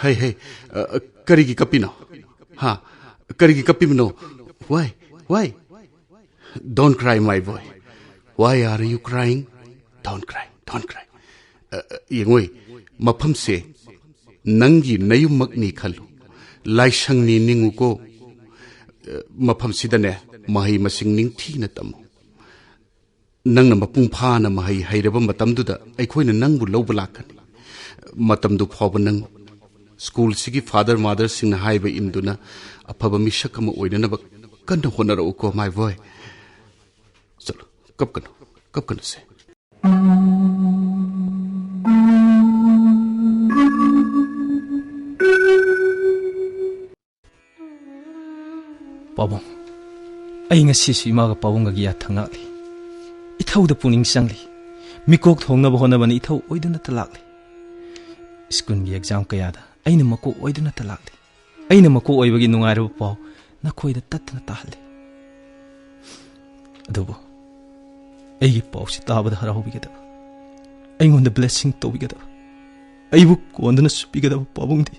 ꯍꯩ, ꯍꯩ, ꯑ, ꯀꯔꯤꯒꯤ ꯀꯞꯄꯤꯅꯣ? ꯍꯥ? ꯀꯔꯤꯒꯤ ꯀꯞꯄꯤꯕꯅꯣ? Why? Why? Don't cry, my boy. Why are you crying? Don't cry, don't cry. ꯑ, ꯑ, ꯌꯦꯡꯉꯣꯏ, ꯃꯐꯝꯁꯦ ꯅꯪꯒꯤ ꯅꯌꯨꯝꯃꯛꯅꯤ ꯈꯜꯂꯨ꯫ ꯂꯥꯏꯁꯪꯅꯤ ꯅꯤꯡꯉꯨꯀꯣ꯫ ꯑ, ꯃꯐꯝꯁꯤꯗꯅꯦ, ꯃꯍꯩ ꯃꯁꯤꯡ ꯅꯤꯡꯊꯤꯅ ꯇꯝꯃꯨ꯫ ꯅꯪꯅ ꯃꯄꯨꯡ ꯐꯥꯅ ꯃꯍꯩ ꯍꯩꯔꯕ ꯃꯇꯝꯗꯨꯗ ꯑꯩꯈꯣꯏꯅ ꯅꯪꯕꯨ ꯂꯧꯕ ꯂꯥꯛꯀꯅꯤ꯫ ꯃꯇꯝꯗꯨ ꯐꯥꯎꯕ ꯅꯪ ꯁ꯭ꯀꯨꯜꯁꯤꯒꯤ ꯐꯥꯗꯔ ꯃꯥꯗꯔꯁꯤꯡꯅ ꯍꯥꯏꯕ ꯏꯟꯗꯨꯅ ꯑꯐꯕ ꯃꯤꯁꯛ ꯑꯃ ꯑꯣꯏꯅꯅꯕ ꯀꯟꯅ ꯍꯣꯠꯅꯔꯛꯎꯀꯣ, my boy꯫ ꯆꯠꯂꯣ, ꯀꯞꯀꯅꯨ, ꯀꯞꯀꯅꯨꯁꯦ꯫ ꯄꯥꯕꯨꯡ, ꯑꯩ ꯉꯁꯤꯁꯨ ꯏꯃꯥꯒ ꯄꯥꯕꯨꯡꯒꯒꯤ ꯌꯥꯊꯪ ꯉꯥꯛꯂꯤ꯫ ꯏꯊꯧꯗ ꯄꯨꯛꯅꯤꯡ ꯆꯪꯂꯤ꯫ ꯃꯤꯀꯣꯛ ꯊꯣꯡꯅꯕ ꯍꯣꯠꯅꯕꯅ ꯏꯊꯧ ꯑꯣꯏꯗꯨꯅꯇ ꯂꯥꯛꯂꯤ꯫ ꯁ꯭ꯀꯨꯜꯒꯤ ꯑꯦꯛꯖꯥꯝ ꯀꯌꯥꯗ ꯑꯩꯅ ꯃꯀꯣꯛ ꯑꯣꯏꯗꯨꯅꯇ ꯂꯥꯛꯂꯤ꯫ ꯑꯩꯅ ꯃꯀꯣꯛ ꯑꯣꯏꯕꯒꯤ ꯅꯨꯡꯉꯥꯏꯔꯕ ꯄꯥꯎ ꯅꯈꯣꯏꯗ ꯇꯠꯇꯅ ꯇꯥꯍꯜꯂꯤ꯫ ꯑꯗꯨꯕꯨ ꯑꯩꯒꯤ ꯄꯥꯎꯁꯤ ꯇꯥꯕꯗ ꯍꯔꯥꯎꯕꯤꯒꯗꯕ, ꯑꯩꯉꯣꯟꯗ ꯕ꯭ꯂꯦꯁꯤꯡ ꯇꯧꯕꯤꯒꯗꯕ, ꯑꯩꯕꯨ ꯀꯣꯟꯗꯨꯅ ꯁꯨꯞꯄꯤꯒꯗꯕ ꯄꯥꯕꯨꯡꯗꯤ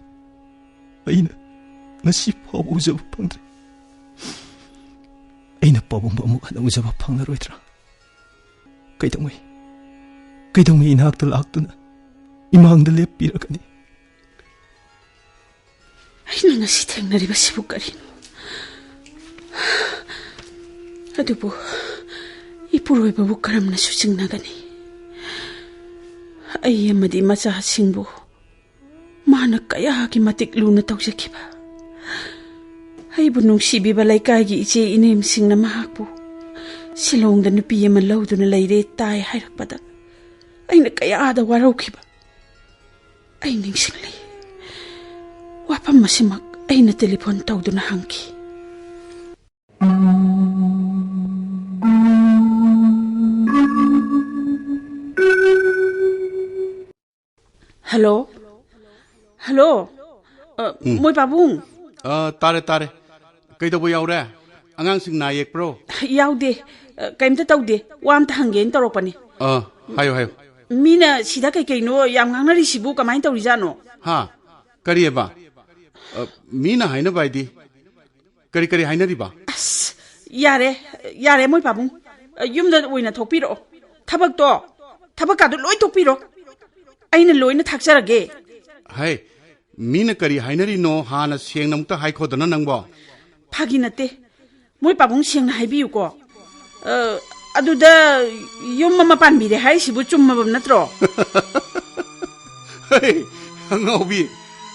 ꯑꯩꯅ ꯉꯁꯤ ꯐꯥꯎꯕ ꯎꯖꯕ ꯐꯪꯗ꯭ꯔꯤ꯫ ꯑꯩꯅ ꯄꯥꯕꯨꯡꯕꯨ ꯑꯃꯨꯛ ꯍꯟꯅ ꯎꯖꯕ ꯐꯪꯂꯔꯣꯏꯗ꯭ꯔꯥ? ꯀꯩꯗꯧꯉꯩ, ꯀꯩꯗꯧꯉꯩ ꯏꯅꯥꯛꯇ ꯂꯥꯛꯇꯨꯅ ꯏꯃꯥꯡꯗ ꯂꯦꯞꯄꯤꯔꯒꯅꯤ? ꯑꯩꯅ ꯉꯁꯤ ꯊꯦꯡꯅꯔꯤꯕꯁꯤꯕꯨ ꯀꯔꯤꯅꯣ? ꯑꯗꯨꯕꯨ ꯏꯄꯨꯔꯣꯏꯕꯕꯨ ꯀꯔꯝꯅꯁꯨ ꯆꯤꯡꯅꯒꯅꯤ? ꯑꯩ ꯑꯃꯗꯤ ꯃꯆꯥꯁꯤꯡꯕꯨ ꯃꯥꯅ ꯀꯌꯥꯒꯤ ꯃꯇꯤꯛ ꯂꯨꯅ ꯇꯧꯖꯈꯤꯕ꯫ ꯑꯩꯕꯨ ꯅꯨꯡꯁꯤꯕꯤꯕ ꯂꯩꯀꯥꯏꯒꯤ ꯏꯆꯦ ꯏꯅꯦꯝꯁꯤꯡꯅ ꯃꯍꯥꯛꯄꯨ ꯁꯤꯂꯣꯡꯗ ꯅꯨꯄꯤ ꯑꯃ ꯂꯧꯗꯨꯅ ꯂꯩꯔꯦ ꯇꯥꯏ ꯍꯥꯏꯔꯛꯄꯗ ꯑꯩꯅ ꯀꯌꯥꯗ ꯋꯥꯔꯧꯈꯤꯕ꯫ ꯑꯩ ꯅꯤꯡꯁꯤꯡꯂꯤ꯫ ꯋꯥꯐꯝ ꯑꯁꯤꯃꯛ ꯑꯩꯅ ꯇꯦꯂꯤꯐꯣꯟ ꯇꯧꯗꯨꯅ ꯍꯪꯈꯤ꯫ ꯍꯜꯂꯣ? ꯍꯜꯂꯣ? ꯑ, ꯎꯝ꯫ ꯃꯣꯏ ꯄꯥꯕꯨꯡ? ꯑ, ꯇꯥꯔꯦ, ꯇꯥꯔꯦ꯫ ꯀꯩꯗꯧꯕ ꯌꯥꯎꯔꯦ? ꯑꯉꯥꯡꯁꯤꯡ ꯅꯥ ꯌꯦꯛꯄ꯭ꯔꯣ? ꯌꯥꯎꯗꯦ꯫ ꯑ, ꯀꯩꯝꯇ ꯇꯧꯗꯦ꯫ ꯋꯥ ꯑꯝꯇ ꯍꯪꯒꯦꯅ ꯇꯧꯔꯛꯄꯅꯤ꯫ ꯑ, ꯍꯥꯏꯌꯨ, ꯍꯥꯏꯌꯨ꯫ ꯃꯤꯅ ꯁꯤꯗ ꯀꯩ ꯀꯩꯅꯣ ꯌꯥꯝ ꯉꯥꯡꯅꯔꯤꯁꯤꯕꯨ ꯀꯃꯥꯏꯅ ꯇꯧꯔꯤꯖꯥꯠꯅꯣ? ꯍꯥ? ꯀꯔꯤꯑꯕ? ꯑ, ꯃꯤꯅ ꯍꯥꯏꯅꯕ ꯍꯥꯏꯗꯤ? ꯀꯔꯤ ꯀꯔꯤ ꯍꯥꯏꯅꯔꯤꯕ? ꯑꯁ, ꯌꯥꯔꯦ, ꯌꯥꯔꯦ, ꯃꯣꯏ ꯄꯥꯕꯨꯡ꯫ ꯑ, ꯌꯨꯝꯗ ꯑꯣꯏꯅ ꯊꯣꯛꯄꯤꯔꯛꯑꯣ꯫ ꯊꯕꯛꯇꯣ, ꯊꯕꯛꯀꯥꯗꯣ ꯂꯣꯏ ꯇꯣꯛꯄꯤꯔꯣ꯫ ꯑꯩꯅ ꯂꯣꯏꯅ ꯊꯥꯛꯆꯔꯒꯦ꯫ ꯍꯩ, ꯃꯤꯅ ꯀꯔꯤ ꯍꯥꯏꯅꯔꯤꯅꯣ ꯍꯥꯟꯅ ꯁꯦꯡꯅ ꯑꯃꯨꯛꯇ ꯍꯥꯏꯈꯣꯗꯅ ꯅꯪꯕꯣ꯫ ꯐꯥꯒꯤ ꯅꯠꯇꯦ꯫ ꯃꯣꯏ ꯄꯥꯕꯨꯡ ꯁꯦꯡꯅ ꯍꯥꯏꯕꯤꯌꯨꯀꯣ꯫ ꯑ, ꯑꯗꯨꯗ ꯌꯨꯝ ꯑꯃ ꯄꯥꯟꯕꯤꯔꯦ ꯍꯥꯏꯔꯤꯁꯤꯕꯨ ꯆꯨꯝꯃꯕ ꯅꯠꯇ꯭ꯔꯣ? ꯍꯩ, ꯑꯉꯥꯎꯕꯤ,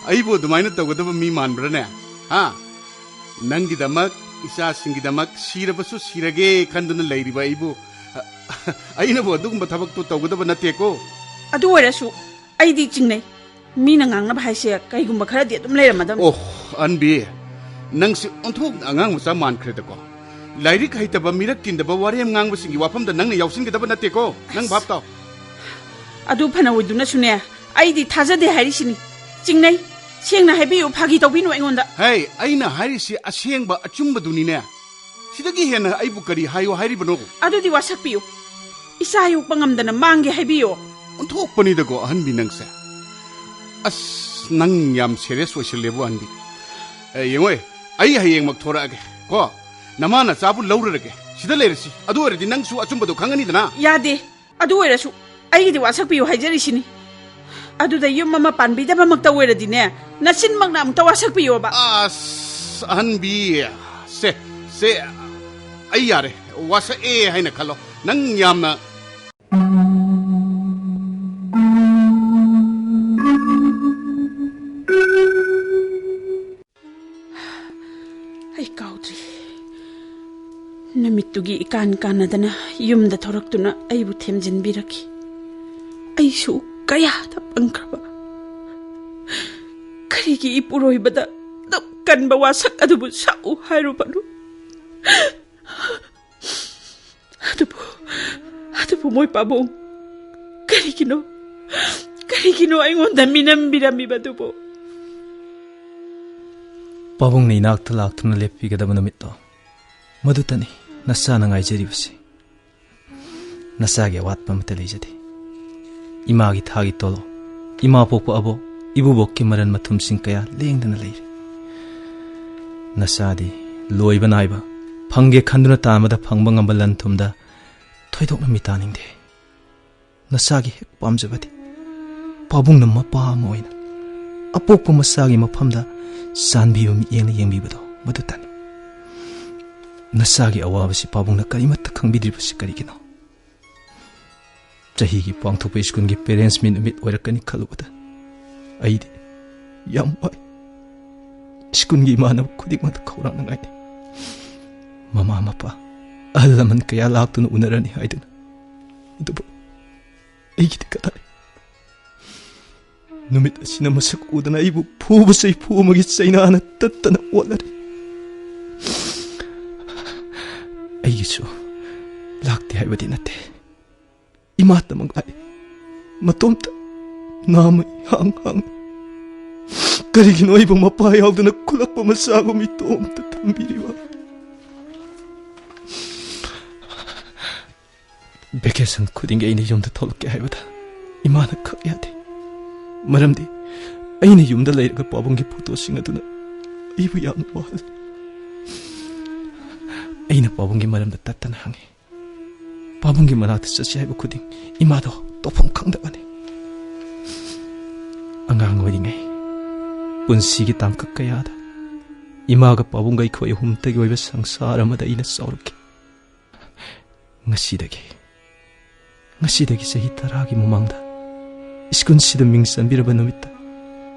ꯑꯩꯕꯨ ꯑꯗꯨꯃꯥꯏꯅ ꯇꯧꯒꯗꯕ ꯃꯤ ꯃꯥꯟꯕ꯭ꯔꯅꯦ? ꯍꯥ? ꯅꯪꯒꯤꯗꯃꯛ, ꯏꯆꯥꯁꯤꯡꯒꯤꯗꯃꯛ ꯁꯤꯔꯕꯁꯨ ꯁꯤꯔꯒꯦ ꯈꯟꯗꯨꯅ ꯂꯩꯔꯤꯕ ꯑꯩꯕꯨ, ꯑꯩꯅꯕꯨ ꯑꯗꯨꯒꯨꯝꯕ ꯊꯕꯛꯇꯨ ꯇꯧꯒꯗꯕ ꯅꯠꯇꯦꯀꯣ꯫ ꯑꯗꯨ ꯑꯣꯏꯔꯁꯨ ꯑꯩꯗꯤ ꯆꯤꯡꯅꯩ꯫ ꯃꯤꯅ ꯉꯥꯡꯅꯕ ꯍꯥꯏꯁꯦ ꯀꯩꯒꯨꯝꯕ ꯈꯔꯗꯤ ꯑꯗꯨꯝ ꯂꯩꯔꯝꯃꯗꯝꯅꯤ꯫ ꯑꯣ, ꯑꯍꯟꯕꯤ, ꯅꯪꯁꯤ ꯑꯣꯟꯊꯣꯛꯅ ꯑꯉꯥꯡ ꯃꯆꯥ ꯃꯥꯟꯈ꯭ꯔꯦꯗꯀꯣ꯫ ꯂꯥꯏꯔꯤꯛ ꯍꯩꯇꯕ, ꯃꯤꯔꯛ ꯇꯤꯟꯗꯕ ꯋꯥꯔꯦꯝ ꯉꯥꯡꯕꯁꯤꯡꯒꯤ ꯋꯥꯐꯝꯗ ꯅꯪꯅ ꯌꯥꯎꯁꯤꯟꯒꯗꯕ ꯅꯠꯇꯦꯀꯣ꯫ ꯅꯪ ꯚꯥꯞ ꯇꯥꯎ꯫ ꯑꯗꯨ ꯐꯅ ꯑꯣꯏꯗꯨꯅꯁꯨꯅꯦ, ꯑꯩꯗꯤ ꯊꯥꯖꯗꯦ ꯍꯥꯏꯔꯤꯁꯤꯅꯤ꯫ ꯆꯤꯡꯅꯩ꯫ ꯁꯦꯡꯅ ꯍꯥꯏꯕꯤꯌꯨ, ꯐꯥꯒꯤ ꯇꯧꯕꯤꯅꯨ ꯑꯩꯉꯣꯟꯗ꯫ ꯍꯦ, ꯑꯩꯅ ꯍꯥꯏꯔꯤꯁꯤ ꯑꯁꯦꯡꯕ ꯑꯆꯨꯝꯕꯗꯨꯅꯤꯅꯦ꯫ ꯁꯤꯗꯒꯤ ꯍꯦꯟꯅ ꯑꯩꯕꯨ ꯀꯔꯤ ꯍꯥꯏꯌꯣ ꯍꯥꯏꯔꯤꯕꯅꯣ? ꯑꯗꯨꯗꯤ ꯋꯥꯁꯛꯄꯤꯌꯨ꯫ ꯏꯆꯥ ꯌꯣꯛꯄ ꯉꯝꯗꯅ ꯃꯥꯡꯒꯦ ꯍꯥꯏꯕꯤꯌꯣ꯫ ꯑꯣꯟꯊꯣꯛꯄꯅꯤꯗꯀꯣ ꯑꯍꯟꯕꯤ ꯅꯪꯁꯦ꯫ ꯑꯁ, ꯅꯪ ꯌꯥꯝ serious ꯑꯣꯏꯁꯤꯜꯂꯦꯕꯨ ꯑꯍꯟꯕꯤ꯫ ꯑꯦ, ꯌꯦꯡꯉꯣꯏ, ꯑꯩ ꯍꯌꯦꯡꯃꯛ ꯊꯣꯔꯛꯑꯒꯦ ꯀꯣ꯫ ꯅꯃꯥ ꯅꯆꯥꯕꯨ ꯂꯧꯔꯨꯔꯒꯦ꯫ ꯁꯤꯗ ꯂꯩꯔꯁꯤ꯫ ꯑꯗꯨ ꯑꯣꯏꯔꯗꯤ ꯅꯪꯁꯨ ꯑꯆꯨꯝꯕꯗꯣ ꯈꯪꯉꯅꯤꯗꯅ꯫ ꯌꯥꯗꯦ꯫ ꯑꯗꯨ ꯑꯣꯏꯔꯁꯨ ꯑꯩꯒꯤꯗꯤ ꯋꯥꯁꯛꯄꯤꯌꯨ ꯍꯥꯏꯖꯔꯤꯁꯤꯅꯤ꯫ ꯑꯗꯨꯗ ꯌꯨꯝ ꯑꯃ ꯄꯥꯟꯕꯤꯗꯕꯃꯛꯇ ꯑꯣꯏꯔꯗꯤꯅꯦ, ꯅꯆꯤꯟꯃꯛꯅ ꯑꯃꯨꯛꯇ ꯋꯥꯁꯛꯄꯤꯌꯣꯕ꯫ ꯑꯁ, ꯑꯍꯟꯕꯤ, ꯁꯦ, ꯁꯦ, ꯑꯩ ꯌꯥꯔꯦ, ꯋꯥꯁꯛꯑꯦ ꯍꯥꯏꯅ ꯈꯜꯂꯣ꯫ ꯅꯪ ꯌꯥꯝꯅ ꯑꯩ ꯀꯥꯎꯗ꯭ꯔꯤ꯫ ꯅꯨꯃꯤꯠꯇꯨꯒꯤ ꯏꯀꯥꯟ ꯀꯥꯟꯅꯗꯅ ꯌꯨꯝꯗ ꯊꯣꯔꯛꯇꯨꯅ ꯑꯩꯕꯨ ꯊꯦꯝꯖꯤꯟꯕꯤꯔꯛꯈꯤ꯫ ꯑꯩꯁꯨ ꯀꯌꯥꯗ ꯄꯪꯈ꯭ꯔꯕ꯫ ꯀꯔꯤꯒꯤ ꯏꯄꯨꯔꯣꯏꯕꯗ ꯑꯗꯨꯛ ꯀꯟꯕ ꯋꯥꯁꯛ ꯑꯗꯨꯕꯨ ꯁꯛꯎ ꯍꯥꯏꯔꯨꯕꯅꯣ? ꯑꯗꯨꯕꯨ, ꯑꯗꯨꯕꯨ ꯃꯣꯏ ꯄꯥꯕꯨꯡ, ꯀꯔꯤꯒꯤꯅꯣ? ꯀꯔꯤꯒꯤꯅꯣ ꯑꯩꯉꯣꯟꯗ ꯃꯤꯅꯝꯕꯤꯔꯝꯃꯤꯕꯗꯨꯕꯨ? ꯄꯥꯕꯨꯡꯅ ꯏꯅꯥꯛꯇ ꯂꯥꯛꯇꯨꯅ ꯂꯦꯞꯄꯤꯒꯗꯕ ꯅꯨꯃꯤꯠꯇꯣ, ꯃꯗꯨꯇꯅꯤ ꯅꯆꯥꯅ ꯉꯥꯏꯖꯔꯤꯕꯁꯤ꯫ ꯅꯆꯥꯒꯤ ꯑꯋꯥꯠꯄ ꯑꯃꯠꯇ ꯂꯩꯖꯗꯦ꯫ ꯏꯃꯥꯒꯤ ꯊꯥꯒꯤ ꯇꯣꯂꯣꯞ, ꯏꯃꯥ ꯄꯣꯛꯄ ꯑꯕꯣꯛ, ꯏꯕꯨꯕꯣꯛꯀꯤ ꯃꯔꯟ ꯃꯊꯨꯝꯁꯤꯡ ꯀꯌꯥ ꯂꯦꯡꯗꯅ ꯂꯩꯔꯦ꯫ ꯅꯆꯥꯗꯤ ꯂꯣꯏꯕ ꯅꯥꯏꯕ, ꯐꯪꯒꯦ ꯈꯟꯗꯨꯅ ꯇꯥꯟꯕꯗ ꯐꯪꯕ ꯉꯝꯕ ꯂꯟ ꯊꯨꯝꯗ ꯊꯣꯏꯗꯣꯛꯅ ꯃꯤꯇꯥꯅꯤꯡꯗꯦ꯫ ꯅꯆꯥꯒꯤ ꯍꯦꯛ ꯄꯥꯝꯖꯕꯗꯤ ꯄꯥꯕꯨꯡꯅ ꯃꯄꯥ ꯑꯃ ꯑꯣꯏꯅ ꯑꯄꯣꯛꯄ ꯃꯆꯥꯒꯤ ꯃꯐꯝꯗ ꯆꯥꯟꯕꯤꯕ ꯃꯤꯠꯌꯦꯡꯅ ꯌꯦꯡꯕꯤꯕꯗꯣ, ꯃꯗꯨꯇꯅꯤ꯫ ꯅꯆꯥꯒꯤ ꯑꯋꯥꯕꯁꯤ ꯄꯥꯕꯨꯡꯅ ꯀꯔꯤꯃꯠꯇ ꯈꯪꯕꯤꯗ꯭ꯔꯤꯕꯁꯤ ꯀꯔꯤꯒꯤꯅꯣ? ꯆꯍꯤꯒꯤ ꯄꯥꯡꯊꯣꯛꯄ ꯁ꯭ꯀꯨꯜꯒꯤ parents meet ꯅꯨꯃꯤꯠ ꯑꯣꯏꯔꯛꯀꯅꯤ ꯈꯜꯂꯨꯕꯗ ꯑꯩꯗꯤ ꯌꯥꯝ ꯋꯥꯏ꯫ ꯁ꯭ꯀꯨꯜꯒꯤ ꯏꯃꯥꯟꯅꯕ ꯈꯨꯗꯤꯡꯃꯛꯇ ꯈꯧꯔꯥꯡꯅꯉꯥꯏꯅꯤ꯫ ꯃꯃꯥ ꯃꯄꯥ, ꯑꯍꯜ ꯂꯃꯟ ꯀꯌꯥ ꯂꯥꯛꯇꯨꯅ ꯎꯅꯔꯅꯤ ꯍꯥꯏꯗꯨꯅ꯫ ꯑꯗꯨꯕꯨ ꯑꯩꯒꯤꯗꯤ ꯀꯗꯥꯏ? ꯅꯨꯃꯤꯠ ꯑꯁꯤꯅ ꯃꯁꯛ ꯎꯗꯅ ꯑꯩꯕꯨ ꯐꯨꯕ ꯆꯩꯐꯨ ꯑꯃꯒꯤ ꯆꯩꯅꯥꯅ ꯇꯠꯇꯅ ꯑꯣꯠꯂꯔꯤ꯫ ꯑꯩꯒꯤꯁꯨ ꯂꯥꯛꯇꯦ ꯍꯥꯏꯕꯗꯤ ꯅꯠꯇꯦ꯫ ꯏꯃꯥꯇꯃꯛ ꯂꯥꯛꯏ꯫ ꯃꯇꯣꯝꯇ ꯅꯥꯃ ꯏꯍꯥꯡ ꯍꯥꯡꯅ꯫ ꯀꯔꯤꯒꯤꯅꯣ ꯑꯩꯕꯨ ꯃꯄꯥ ꯌꯥꯎꯗꯅ ꯈꯨꯂꯛꯄ ꯃꯆꯥꯒꯨꯝ ꯏꯇꯣꯝꯇ ꯊꯝꯕꯤꯔꯤꯕ? Vacation ꯈꯨꯗꯤꯡꯒꯤ ꯑꯩꯅ ꯌꯨꯝꯗ ꯊꯣꯛꯂꯛꯀꯦ ꯍꯥꯏꯕꯗ ꯏꯃꯥꯅ ꯈꯛ ꯌꯥꯗꯦ꯫ ꯃꯔꯝꯗꯤ ꯑꯩꯅ ꯌꯨꯝꯗ ꯂꯩꯔꯒ ꯄꯥꯕꯨꯡꯒꯤ ꯐꯣꯇꯣꯁꯤꯡ ꯑꯗꯨꯅ ꯑꯩꯕꯨ ꯌꯥꯝꯅ ꯋꯥꯍꯜꯂꯤ꯫ ꯑꯩꯅ ꯄꯥꯕꯨꯡꯒꯤ ꯃꯔꯝꯗ ꯇꯠꯇꯅ ꯍꯪꯉꯤ꯫ ꯄꯥꯕꯨꯡꯒꯤ ꯃꯅꯥꯛꯇ ꯆꯠꯁꯤ ꯍꯥꯏꯕ ꯈꯨꯗꯤꯡ ꯏꯃꯥꯗꯣ ꯇꯧꯐꯝ ꯈꯪꯗꯕꯅꯤ꯫ ꯑꯉꯥꯡ ꯑꯣꯏꯔꯤꯉꯩ ꯄꯨꯟꯁꯤꯒꯤ ꯇꯥꯡꯀꯛ ꯀꯌꯥꯗ ꯏꯃꯥꯒ ꯄꯥꯕꯨꯡꯒ ꯑꯩꯈꯣꯏ ꯑꯍꯨꯝꯇꯒꯤ ꯑꯣꯏꯕ ꯁꯪꯁꯥꯔ ꯑꯃꯗ ꯑꯩꯅ ꯆꯥꯎꯔꯛꯈꯤ꯫ ꯉꯁꯤꯗꯒꯤ, ꯉꯁꯤꯗꯒꯤ ꯆꯍꯤ ꯇꯔꯥꯒꯤ ꯃꯃꯥꯡꯗ ꯁ꯭ꯀꯨꯜꯁꯤꯗ ꯃꯤꯡ ꯆꯟꯕꯤꯔꯕ ꯅꯨꯃꯤꯠꯇ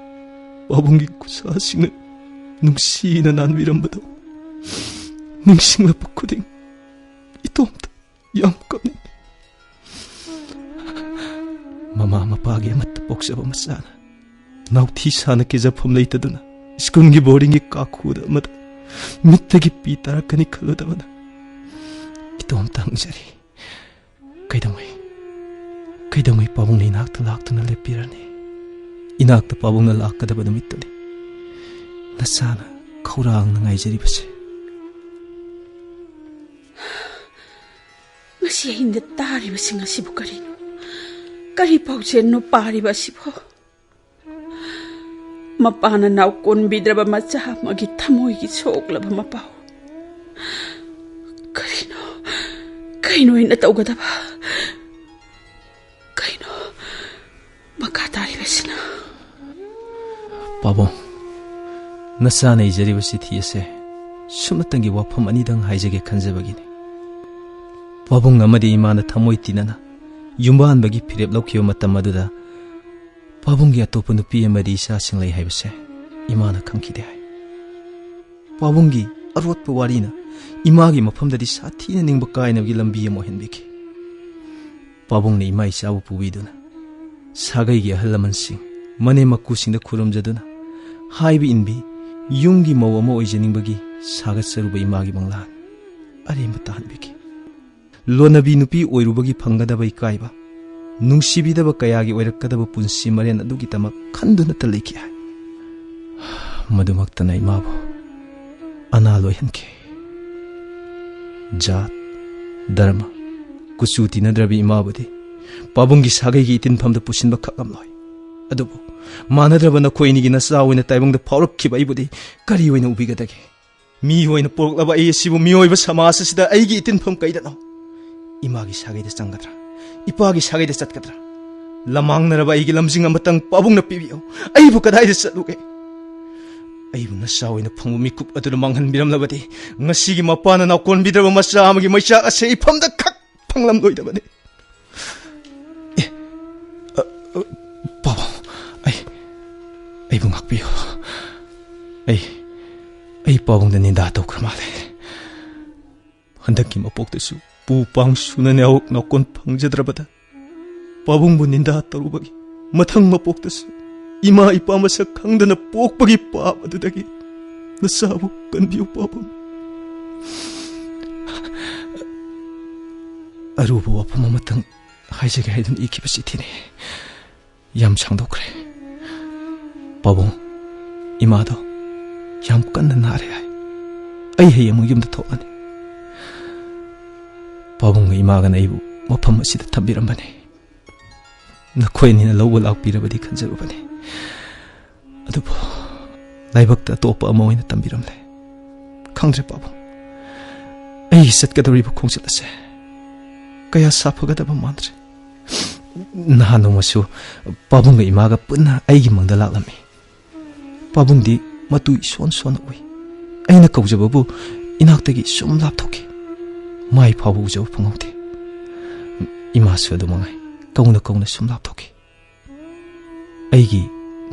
ꯄꯥꯕꯨꯡꯒꯤ ꯈꯨꯠꯁꯥꯁꯤꯡꯅ ꯅꯨꯡꯁꯤꯅ ꯅꯥꯟꯕꯤꯔꯝꯕꯗꯣ ꯅꯤꯡꯁꯤꯡꯂꯛꯄ ꯈꯨꯗꯤꯡ ꯏꯇꯣꯝꯇ ꯌꯥꯝ ꯀꯞꯅꯤꯡꯉꯤ꯫ ꯃꯃꯥ ꯃꯄꯥꯒꯤ ꯑꯃꯠꯇ ꯄꯣꯛꯆꯕ ꯃꯆꯥꯅ ꯅꯥꯎꯊꯤ ꯁꯥꯅ ꯀꯦꯖꯐꯝ ꯂꯩꯇꯗꯨꯅ ꯁ꯭ꯀꯨꯜꯒꯤ ꯕꯣꯔꯗꯤꯡꯒꯤ ꯀꯥꯈꯨꯗ ꯑꯃꯗ ꯃꯤꯠꯇꯒꯤ ꯄꯤ ꯇꯥꯔꯛꯀꯅꯤ ꯈꯜꯂꯨꯗꯕꯅ ꯏꯇꯣꯝꯇ ꯍꯪꯖꯔꯤ꯫ ꯀꯩꯗꯧꯉꯩ, ꯀꯩꯗꯧꯉꯩ ꯄꯥꯕꯨꯡꯅ ꯏꯅꯥꯛꯇ ꯂꯥꯛꯇꯨꯅ ꯂꯦꯞꯄꯤꯔꯅꯤ? ꯏꯅꯥꯛꯇ ꯄꯥꯕꯨꯡꯅ ꯂꯥꯛꯀꯗꯕ ꯅꯨꯃꯤꯠꯇꯨꯅꯤ ꯅꯆꯥꯅ ꯈꯧꯔꯥꯡꯅ ꯉꯥꯏꯖꯔꯤꯕꯁꯦ꯫ ꯉꯁꯤ ꯑꯍꯤꯡꯗ ꯇꯥꯔꯤꯕꯁꯤꯡ ꯑꯁꯤꯕꯨ ꯀꯔꯤꯅꯣ? ꯀꯔꯤ ꯄꯥꯎꯖꯦꯜꯅꯣ ꯄꯥꯔꯤꯕ ꯑꯁꯤꯕꯣ? ꯃꯄꯥꯅ ꯅꯥꯎꯀꯣꯟꯕꯤꯗ꯭ꯔꯕ ꯃꯆꯥ ꯑꯃꯒꯤ ꯊꯃꯣꯏꯒꯤ ꯁꯣꯛꯂꯕ ꯃꯄꯥꯎ꯫ ꯀꯔꯤꯅꯣ, ꯀꯩꯅꯣ ꯑꯩꯅ ꯇꯧꯒꯗꯕ? ꯀꯩꯅꯣ ꯃꯈꯥ ꯇꯥꯔꯤꯕꯁꯤꯅ? ꯄꯥꯕꯨꯡ, ꯅꯆꯥꯅ ꯏꯖꯔꯤꯕ ꯆꯤꯊꯤ ꯑꯁꯦ ꯁꯨꯞꯅꯇꯪꯒꯤ ꯋꯥꯐꯝ ꯑꯅꯤꯗꯪ ꯍꯥꯏꯖꯒꯦ ꯈꯟꯖꯕꯒꯤꯅꯤ꯫ ꯄꯥꯕꯨꯡ ꯑꯃꯗꯤ ꯏꯃꯥꯅ ꯊꯃꯣꯏ ꯇꯤꯟꯅꯅ ꯌꯨꯝꯕꯥꯟꯕꯒꯤ ꯐꯤꯔꯦꯞ ꯂꯧꯈꯤꯕ ꯃꯇꯝ ꯑꯗꯨꯗ ꯄꯥꯕꯨꯡꯒꯤ ꯑꯇꯣꯞꯄ ꯅꯨꯄꯤ ꯑꯃꯗꯤ ꯏꯆꯥꯁꯤꯡ ꯂꯩ ꯍꯥꯏꯕꯁꯦ ꯏꯃꯥꯅ ꯈꯪꯈꯤꯗꯦ ꯍꯥꯏ꯫ ꯄꯥꯕꯨꯡꯒꯤ ꯑꯔꯣꯠꯄ ꯋꯥꯔꯤꯅ ꯏꯃꯥꯒꯤ ꯃꯐꯝꯗꯗꯤ ꯁꯥꯊꯤꯅ ꯅꯤꯡꯕ ꯀꯥꯏꯅꯕꯒꯤ ꯂꯝꯕꯤ ꯑꯃ ꯑꯣꯏꯍꯟꯕꯤꯈꯤ꯫ ꯄꯥꯕꯨꯡꯅ ꯏꯃꯥ ꯏꯆꯥꯕꯨ ꯄꯨꯕꯤꯗꯨꯅ ꯁꯥꯒꯩꯒꯤ ꯑꯍꯜ ꯂꯃꯟꯁꯤꯡ, ꯃꯅꯦꯝ ꯃꯀꯨꯁꯤꯡꯗ ꯈꯨꯔꯨꯝꯖꯗꯨꯅ ꯍꯥꯏꯕ ꯏꯟꯕꯤ ꯌꯨꯝꯒꯤ ꯃꯧ ꯑꯃ ꯑꯣꯏꯖꯅꯤꯡꯕꯒꯤ ꯁꯥꯒꯠꯆꯔꯨꯕ ꯏꯃꯥꯒꯤ ꯃꯪꯂꯥꯟ ꯑꯔꯦꯝꯕ ꯇꯥꯍꯟꯕꯤꯈꯤ꯫ ꯂꯣꯟꯅꯕꯤ ꯅꯨꯄꯤ ꯑꯣꯏꯔꯨꯕꯒꯤ ꯐꯪꯒꯗꯕ ꯏꯀꯥꯏꯕ, ꯅꯨꯡꯁꯤꯕꯤꯗꯕ ꯀꯌꯥꯒꯤ ꯑꯣꯏꯔꯛꯀꯗꯕ ꯄꯨꯟꯁꯤ ꯃꯔꯦꯟ ꯑꯗꯨꯒꯤꯗꯃꯛ ꯈꯟꯗꯨꯅꯇ ꯂꯩꯈꯤ ꯍꯥꯏ꯫ ꯃꯗꯨꯃꯛꯇꯅ ꯏꯃꯥꯕꯨ ꯑꯅꯥ ꯂꯣꯏꯍꯟꯈꯤ꯫ ꯖꯥꯠ, ꯙꯔꯃ, ꯀꯨꯆꯨ ꯇꯤꯟꯅꯗ꯭ꯔꯕꯤ ꯏꯃꯥꯕꯨꯗꯤ ꯄꯥꯕꯨꯡꯒꯤ ꯁꯥꯒꯩꯒꯤ ꯏꯇꯤꯟꯐꯝꯗ ꯄꯨꯁꯤꯟꯕ ꯈꯛꯂꯝꯂꯣꯏ꯫ ꯑꯗꯨꯕꯨ ꯃꯥꯟꯅꯗ꯭ꯔꯕ ꯅꯈꯣꯏ ꯑꯅꯤꯒꯤ ꯅꯆꯥ ꯑꯣꯏꯅ ꯇꯥꯏꯕꯪꯗ ꯐꯥꯎꯔꯛꯈꯤꯕ ꯑꯩꯕꯨꯗꯤ ꯀꯔꯤ ꯑꯣꯏꯅ ꯎꯕꯤꯒꯗꯒꯦ? ꯃꯤ ꯑꯣꯏꯅ ꯄꯣꯛꯂꯕ ꯑꯩ ꯑꯁꯤꯕꯨ ꯃꯤꯑꯣꯏꯕ ꯁꯃꯥꯖ ꯑꯁꯤꯗ ꯑꯩꯒꯤ ꯏꯇꯤꯟꯐꯝ ꯀꯩꯗꯅꯣ? ꯏꯃꯥꯒꯤ ꯁꯥꯒꯩꯗ ꯆꯪꯒꯗ꯭ꯔꯥ? ꯏꯄꯥꯒꯤ ꯁꯥꯒꯩꯗ ꯆꯠꯀꯗ꯭ꯔꯥ? ꯂꯃꯥꯡꯅꯔꯕ ꯑꯩꯒꯤ ꯂꯝꯖꯤꯡ ꯑꯃꯇꯪ ꯄꯥꯕꯨꯡꯅ ꯄꯤꯕꯤꯌꯨ꯫ ꯑꯩꯕꯨ ꯀꯗꯥꯏꯗ ꯆꯠꯂꯨꯒꯦ? ꯑꯩꯕꯨ ꯅꯆꯥ ꯑꯣꯏꯅ ꯐꯪꯕ ꯃꯤꯀꯨꯞ ꯑꯗꯨꯅ ꯃꯥꯡꯍꯟꯕꯤꯔꯝꯂꯕꯗꯤ ꯉꯁꯤꯒꯤ ꯃꯄꯥꯅ ꯅꯥꯎꯀꯣꯟꯕꯤꯗ꯭ꯔꯕ ꯃꯆꯥ ꯑꯃꯒꯤ ꯃꯩꯆꯥꯛ ꯑꯁꯦ ꯏꯐꯝꯗ ꯈꯛ ꯐꯪꯂꯝꯂꯣꯏꯗꯕꯅꯤ꯫ ꯑꯦ, ꯑ, ꯑ, ꯄꯥꯕꯨꯡ, ꯑꯩ, ꯑꯩꯕꯨ ꯉꯥꯛꯄꯤꯌꯨ꯫ ꯑꯩ, ꯑꯩ ꯄꯥꯕꯨꯡꯗ ꯅꯤꯟꯗꯥ ꯇꯧꯈ꯭ꯔ ꯃꯥꯜꯂꯦ꯫ ꯍꯟꯗꯛꯀꯤ ꯃꯄꯣꯛꯇꯁꯨ ꯄꯨ ꯄꯥꯡ ꯁꯨꯅ ꯅꯦꯍꯥꯛ ꯅꯥꯎꯀꯣꯟ ꯐꯪꯖꯗ꯭ꯔꯕꯗ ꯄꯥꯕꯨꯡꯕꯨ ꯅꯤꯟꯗꯥ ꯇꯧꯔꯨꯕꯒꯤ ꯃꯊꯪ ꯃꯄꯣꯛꯇꯁꯨ ꯏꯃꯥ ꯏꯄꯥ ꯃꯁꯛ ꯈꯪꯗꯅ ꯄꯣꯛꯄꯒꯤ ꯄꯥꯞ ꯑꯗꯨꯗꯒꯤ ꯅꯆꯥꯕꯨ ꯀꯟꯕꯤꯌꯨ ꯄꯥꯕꯨꯡ꯫ ꯑꯔꯨꯕ ꯋꯥꯐꯝ ꯑꯃꯇꯪ ꯍꯥꯏꯖꯒꯦ ꯍꯥꯏꯗꯨꯅ ꯏꯈꯤꯕ ꯆꯤꯊꯤꯅꯤ꯫ ꯌꯥꯝ ꯁꯥꯡꯗꯣꯛꯈ꯭ꯔꯦ꯫ ꯄꯥꯕꯨꯡ, ꯏꯃꯥꯗꯣ ꯌꯥꯝ ꯀꯟꯅ ꯅꯥꯔꯦ ꯍꯥꯏ꯫ ꯑꯩ ꯍꯌꯦꯡꯃꯛ ꯌꯨꯝꯗ ꯊꯣꯛꯂꯅꯤ꯫ ꯄꯥꯕꯨꯡꯒ ꯏꯃꯥꯒꯅ ꯑꯩꯕꯨ ꯃꯐꯝ ꯑꯁꯤꯗ ꯊꯝꯕꯤꯔꯝꯕꯅꯤ꯫ ꯅꯈꯣꯏ ꯑꯅꯤꯅ ꯂꯧꯕ ꯂꯥꯛꯄꯤꯔꯕꯗꯤ ꯈꯟꯖꯔꯨꯕꯅꯤ꯫ ꯑꯗꯨꯕꯨ ꯂꯥꯏꯕꯛꯇ ꯑꯇꯣꯞꯄ ꯑꯃ ꯑꯣꯏꯅ ꯇꯝꯕꯤꯔꯝꯂꯦ꯫ ꯈꯪꯗ꯭ꯔꯦ ꯄꯥꯕꯨꯡ, ꯑꯩꯒꯤ ꯆꯠꯀꯗꯧꯔꯤꯕ ꯈꯣꯡꯆꯠ ꯑꯁꯦ ꯀꯌꯥ ꯁꯥꯐꯒꯗꯕ ꯃꯥꯟꯗ꯭ꯔꯦ꯫ ꯅꯍꯥꯟ ꯅꯣꯡꯃꯁꯨ ꯄꯥꯕꯨꯡꯒ ꯏꯃꯥꯒ ꯄꯨꯟꯅ ꯑꯩꯒꯤ ꯃꯪꯗ ꯂꯥꯛꯂꯝꯃꯤ꯫ ꯄꯥꯕꯨꯡꯗꯤ ꯃꯇꯨ ꯏꯁꯣꯟ ꯁꯣꯟꯅ ꯎꯏ꯫ ꯑꯩꯅ ꯀꯧꯖꯕꯕꯨ ꯏꯅꯥꯛꯇꯒꯤ ꯁꯨꯝ ꯂꯥꯞꯊꯣꯛꯈꯤ꯫ ꯃꯥꯏ ꯐꯥꯎꯕ ꯎꯖꯕ ꯐꯪꯍꯧꯗꯦ꯫ ꯏꯃꯥꯁꯨ ꯑꯗꯨ ꯃꯉꯥꯏ, ꯀꯧꯅ ꯀꯧꯅ ꯁꯨꯝ ꯂꯥꯞꯊꯣꯛꯈꯤ꯫ ꯑꯩꯒꯤ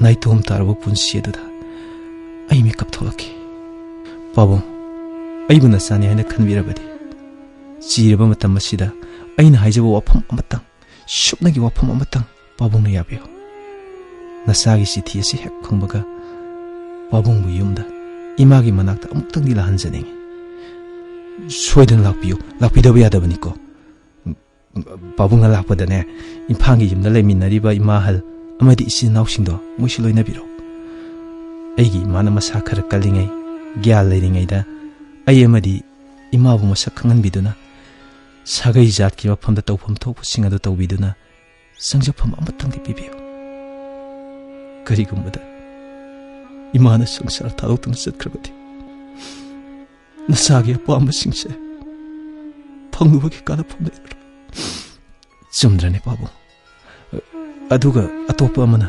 ꯅꯥꯏꯇꯣꯝ ꯇꯥꯔꯕ ꯄꯨꯟꯁꯤ ꯑꯗꯨꯗ ꯑꯩ ꯃꯤꯀꯞ ꯊꯣꯛꯂꯛꯈꯤ꯫ ꯄꯥꯕꯨꯡ, ꯑꯩꯕꯨ ꯅꯆꯥꯅꯤ ꯍꯥꯏꯅ ꯈꯟꯕꯤꯔꯕꯗꯤ, ꯆꯤꯔꯕ ꯃꯇꯝ ꯑꯁꯤꯗ ꯑꯩꯅ ꯍꯥꯏꯖꯕ ꯋꯥꯐꯝ ꯑꯃꯇꯪ, ꯁꯨꯞꯅꯒꯤ ꯋꯥꯐꯝ ꯑꯃꯇꯪ ꯄꯥꯕꯨꯡꯅ ꯌꯥꯕꯤꯌꯨ꯫ ꯅꯆꯥꯒꯤ ꯆꯤꯊꯤ ꯑꯁꯤ ꯍꯦꯛ ꯐꯪꯕꯒ ꯄꯥꯕꯨꯡꯕꯨ ꯌꯨꯝꯗ, ꯏꯃꯥꯒꯤ ꯃꯅꯥꯛꯇ ꯑꯃꯨꯛꯇꯪꯗꯤ ꯂꯥꯛꯍꯟꯖꯅꯤꯡꯏ꯫ ꯁꯣꯏꯗꯅ ꯂꯥꯛꯄꯤꯌꯨ, ꯂꯥꯛꯄꯤꯗꯕ ꯌꯥꯗꯕꯅꯤꯀꯣ꯫ ꯄꯥꯕꯨꯡꯅ ꯂꯥꯛꯄꯗꯅꯦ, ꯏꯝꯐꯥꯜꯒꯤ ꯌꯨꯝꯗ ꯂꯩꯃꯤꯟꯅꯔꯤꯕ ꯏꯃꯥ ꯑꯍꯜ ꯑꯃꯗꯤ ꯏꯆꯤꯟ ꯏꯅꯥꯎꯁꯤꯡꯗꯣ ꯃꯣꯏꯁꯨ ꯂꯣꯏꯅꯕꯤꯔꯣ꯫ ꯑꯩꯒꯤ ꯏꯃꯥꯅ ꯃꯁꯥ ꯈꯔ ꯀꯜꯂꯤꯉꯩ, ꯒ꯭ꯌꯥꯟ ꯂꯩꯔꯤꯉꯩꯗ ꯑꯩ ꯑꯃꯗꯤ ꯏꯃꯥꯕꯨ ꯃꯁꯛ ꯈꯪꯍꯟꯕꯤꯗꯨꯅ, ꯁꯥꯒꯩ ꯖꯥꯠꯀꯤ ꯃꯐꯝꯗ ꯇꯧꯐꯝ ꯊꯣꯛꯄꯁꯤꯡ ꯑꯗꯨ ꯇꯧꯕꯤꯗꯨꯅ ꯆꯪꯖꯐꯝ ꯑꯃꯇꯪꯗꯤ ꯄꯤꯕꯤꯌꯨ꯫ ꯀꯔꯤꯒꯨꯝꯕꯗ ꯏꯃꯥꯅ ꯁꯪꯁꯥꯔ ꯊꯥꯗꯣꯛꯇꯨꯅ ꯆꯠꯈ꯭ꯔꯕꯗꯤ, ꯅꯆꯥꯒꯤ ꯑꯄꯥꯝꯕꯁꯤꯡꯁꯦ ꯐꯪꯂꯨꯕꯒꯤ ꯀꯥꯟꯅꯐꯝ ꯂꯩꯔꯔꯣꯏ꯫ ꯆꯨꯝꯗ꯭ꯔꯅꯦ ꯄꯥꯕꯨꯡ? ꯑꯗꯨꯒ ꯑꯇꯣꯞꯄ ꯑꯃꯅ,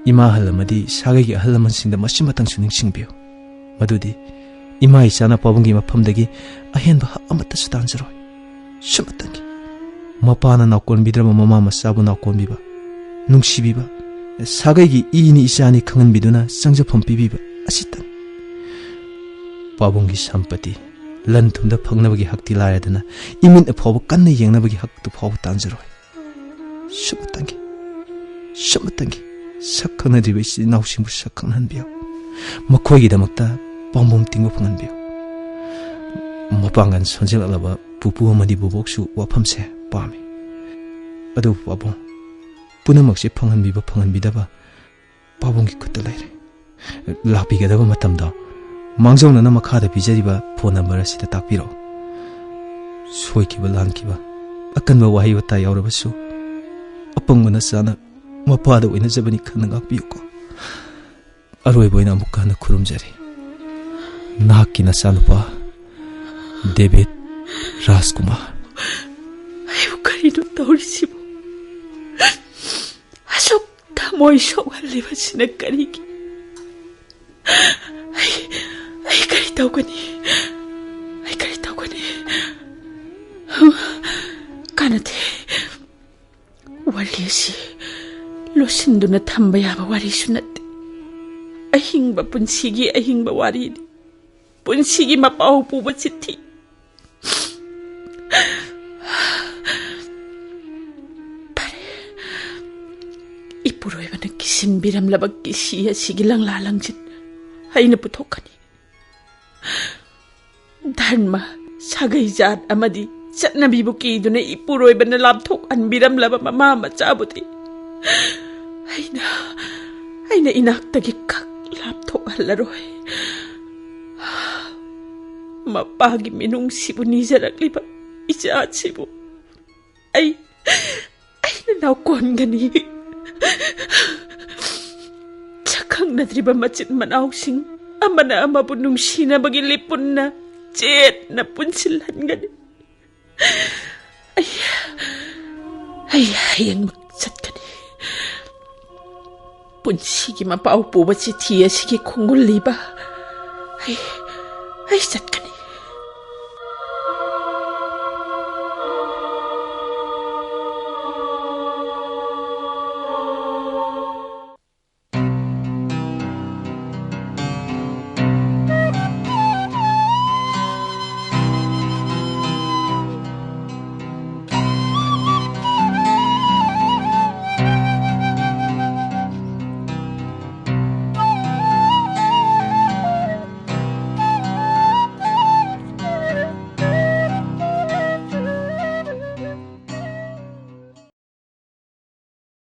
ꯏꯃꯥ ꯑꯍꯜ ꯑꯃꯗꯤ ꯁꯥꯒꯩꯒꯤ ꯑꯍꯜ ꯂꯃꯟꯁꯤꯡꯗ ꯃꯁꯤꯃꯇꯪꯁꯨ ꯅꯤꯡꯁꯤꯡꯕꯤꯌꯨ, ꯃꯗꯨꯗꯤ ꯏꯃꯥ ꯏꯆꯥꯅ ꯄꯥꯕꯨꯡꯒꯤ ꯃꯐꯝꯗꯒꯤ ꯑꯍꯦꯟꯕ ꯍꯛ ꯑꯃꯠꯇꯁꯨ ꯇꯥꯟꯖꯔꯣꯏ꯫ ꯁꯨꯝꯃꯇꯪꯒꯤ ꯃꯄꯥꯅ ꯅꯥꯎꯀꯣꯟꯕꯤꯗ꯭ꯔꯕ ꯃꯃꯥ ꯃꯆꯥꯕꯨ ꯅꯥꯎꯀꯣꯟꯕꯤꯕ, ꯅꯨꯡꯁꯤꯕꯤꯕ, ꯁꯥꯒꯩꯒꯤ ꯏꯅꯤ ꯏꯆꯥꯅꯤ ꯈꯪꯍꯟꯕꯤꯗꯨꯅ ꯆꯪꯖꯐꯝ ꯄꯤꯕꯤꯕ ꯑꯁꯤꯇꯅꯤ꯫ ꯄꯥꯕꯨꯡꯒꯤ ꯁꯝꯄꯇꯤ, ꯂꯟ ꯊꯨꯝꯗ ꯐꯪꯅꯕꯒꯤ ꯍꯛꯇꯤ ꯂꯥꯏꯔꯗꯅ, ꯏꯃꯤꯠꯅ ꯐꯥꯎꯕ ꯀꯟꯅ ꯌꯦꯡꯅꯕꯒꯤ ꯍꯛꯇꯨ ꯐꯥꯎꯕ ꯇꯥꯟꯖꯔꯣꯏ꯫ ꯁꯨꯞꯅꯇꯪꯒꯤ, ꯁꯨꯞꯅꯇꯪꯒꯤ ꯁꯛ ꯈꯪꯅꯗ꯭ꯔꯤꯕ ꯏꯆꯤꯜ ꯏꯅꯥꯎꯁꯤꯡꯕꯨ ꯁꯛ ꯈꯪꯍꯟꯕꯤꯌꯨ꯫ ꯃꯈꯣꯏꯒꯤꯗꯃꯛꯇ ꯄꯥꯝꯕꯣꯝ ꯇꯤꯡꯕ ꯐꯪꯍꯟꯕꯤꯌꯨ꯫ ꯃꯄꯥꯡꯒꯜ ꯁꯣꯟꯖꯜꯂꯛꯂꯕ ꯄꯨꯄꯨ ꯑꯃꯗꯤ ꯕꯣꯕꯣꯛꯁꯨ ꯋꯥꯐꯝꯁꯦ ꯄꯥꯝꯃꯤ꯫ ꯑꯗꯨꯕꯨ ꯄꯥꯕꯨꯡ, ꯄꯨꯝꯅꯃꯛꯁꯦ ꯐꯪꯍꯟꯕꯤꯕ ꯐꯪꯍꯟꯕꯤꯗꯕ ꯄꯥꯕꯨꯡꯒꯤ ꯈꯨꯠꯇ ꯂꯩꯔꯦ꯫ ꯂꯥꯛꯄꯤꯒꯗꯕ ꯃꯇꯝꯗꯣ ꯃꯥꯡꯖꯧꯅꯅ ꯃꯈꯥꯗ ꯄꯤꯖꯔꯤꯕ ꯐꯣꯟ ꯅꯝꯕꯔ ꯑꯁꯤꯗ ꯇꯥꯛꯄꯤꯔꯛꯎ꯫ ꯁꯣꯏꯈꯤꯕ ꯂꯥꯟꯈꯤꯕ, ꯑꯀꯟꯕ ꯋꯥꯍꯩ ꯋꯥꯇꯥ ꯌꯥꯎꯔꯕꯁꯨ, ꯑꯄꯪꯕ ꯅꯆꯥꯅ ꯃꯄꯥꯗ ꯑꯣꯏꯅꯖꯕꯅꯤ ꯈꯟꯅ ꯉꯥꯛꯄꯤꯌꯨꯀꯣ꯫ ꯑꯔꯣꯏꯕ ꯑꯣꯏꯅ ꯑꯃꯨꯛꯀ ꯍꯟꯅ ꯈꯨꯔꯨꯝꯖꯔꯤ꯫ ꯅꯍꯥꯛꯀꯤ ꯅꯆꯥꯅꯨꯄꯥ ꯗꯦꯕꯤꯠ ꯔꯥꯖꯀꯨꯃꯥꯔ꯫ ꯑꯩꯕꯨ ꯀꯔꯤꯅꯣ ꯇꯧꯔꯤꯁꯤꯕꯨ? ꯑꯁꯨꯛ ꯊꯃꯣꯏ ꯁꯣꯛꯍꯜꯂꯤꯕꯁꯤꯅ ꯀꯔꯤꯒꯤ? ꯑꯩ, ꯑꯩ ꯀꯔꯤ ꯇꯧꯒꯅꯤ? ꯑꯩ ꯀꯔꯤ ꯇꯧꯒꯅꯤ? ꯀꯥꯟꯅꯗꯦ꯫ ꯋꯥꯔꯤ ꯑꯁꯤ ꯂꯣꯠꯁꯤꯟꯗꯨꯅ ꯊꯝꯕ ꯌꯥꯕ ꯋꯥꯔꯤꯁꯨ ꯅꯠꯇꯦ꯫ ꯑꯍꯤꯡꯕ ꯄꯨꯟꯁꯤꯒꯤ ꯑꯍꯤꯡꯕ ꯋꯥꯔꯤꯅꯤ꯫ ꯄꯨꯟꯁꯤꯒꯤ ꯃꯄꯥꯎ ꯄꯨꯕ ꯆꯤꯊꯤ꯫ ꯐꯔꯦ, ꯏꯄꯨꯔꯣꯏꯕꯅ ꯀꯤꯁꯤꯟꯕꯤꯔꯝꯂꯕ ꯀꯤꯁꯤ ꯑꯁꯤꯒꯤ ꯂꯪꯂꯥ ꯂꯪꯖꯤꯟ ꯑꯩꯅ ꯄꯨꯊꯣꯛꯀꯅꯤ꯫ ꯙꯔꯃ, ꯁꯥꯒꯩ ꯖꯥꯠ ꯑꯃꯗꯤ ꯆꯠꯅꯕꯤꯕꯨ ꯀꯤꯗꯨꯅ ꯏꯄꯨꯔꯣꯏꯕꯅ ꯂꯥꯞꯊꯣꯛꯍꯟꯕꯤꯔꯝꯂꯕ ꯃꯃꯥ ꯃꯆꯥꯕꯨꯗꯤ ꯑꯩꯅ, ꯑꯩꯅ ꯏꯅꯥꯛꯇꯒꯤ ꯈꯛ ꯂꯥꯞꯊꯣꯛꯍꯜꯂꯔꯣꯏ꯫ ꯃꯄꯥꯒꯤ ꯃꯤꯅꯨꯡꯁꯤꯕꯨ ꯅꯤꯖꯔꯛꯂꯤꯕ ꯏꯆꯥꯁꯤꯕꯨ ꯑꯩ, ꯑꯩꯅ ꯅꯥꯎꯀꯣꯟꯒꯅꯤ꯫ ꯁꯛꯈꯪꯅꯗ꯭ꯔꯤꯕ ꯃꯆꯤꯟ ꯃꯅꯥꯎꯁꯤꯡ ꯑꯃꯅ ꯑꯃꯕꯨ ꯅꯨꯡꯁꯤꯅꯕꯒꯤ ꯂꯤꯄꯨꯟꯅ ꯆꯦꯠꯅ ꯄꯨꯟꯁꯤꯜꯍꯟꯒꯅꯤ꯫ ꯑꯩ, ꯑꯩ ꯍꯌꯦꯡꯃꯛ ꯆꯠꯀꯅꯤ꯫ ꯄꯨꯟꯁꯤꯒꯤ ꯃꯄꯥꯎ ꯄꯨꯕ ꯆꯤꯊꯤ ꯑꯁꯤꯒꯤ ꯈꯣꯡꯒꯨꯜ ꯂꯤꯕ ꯑꯩ, ꯑꯩ ꯆꯠꯀꯅꯤ꯫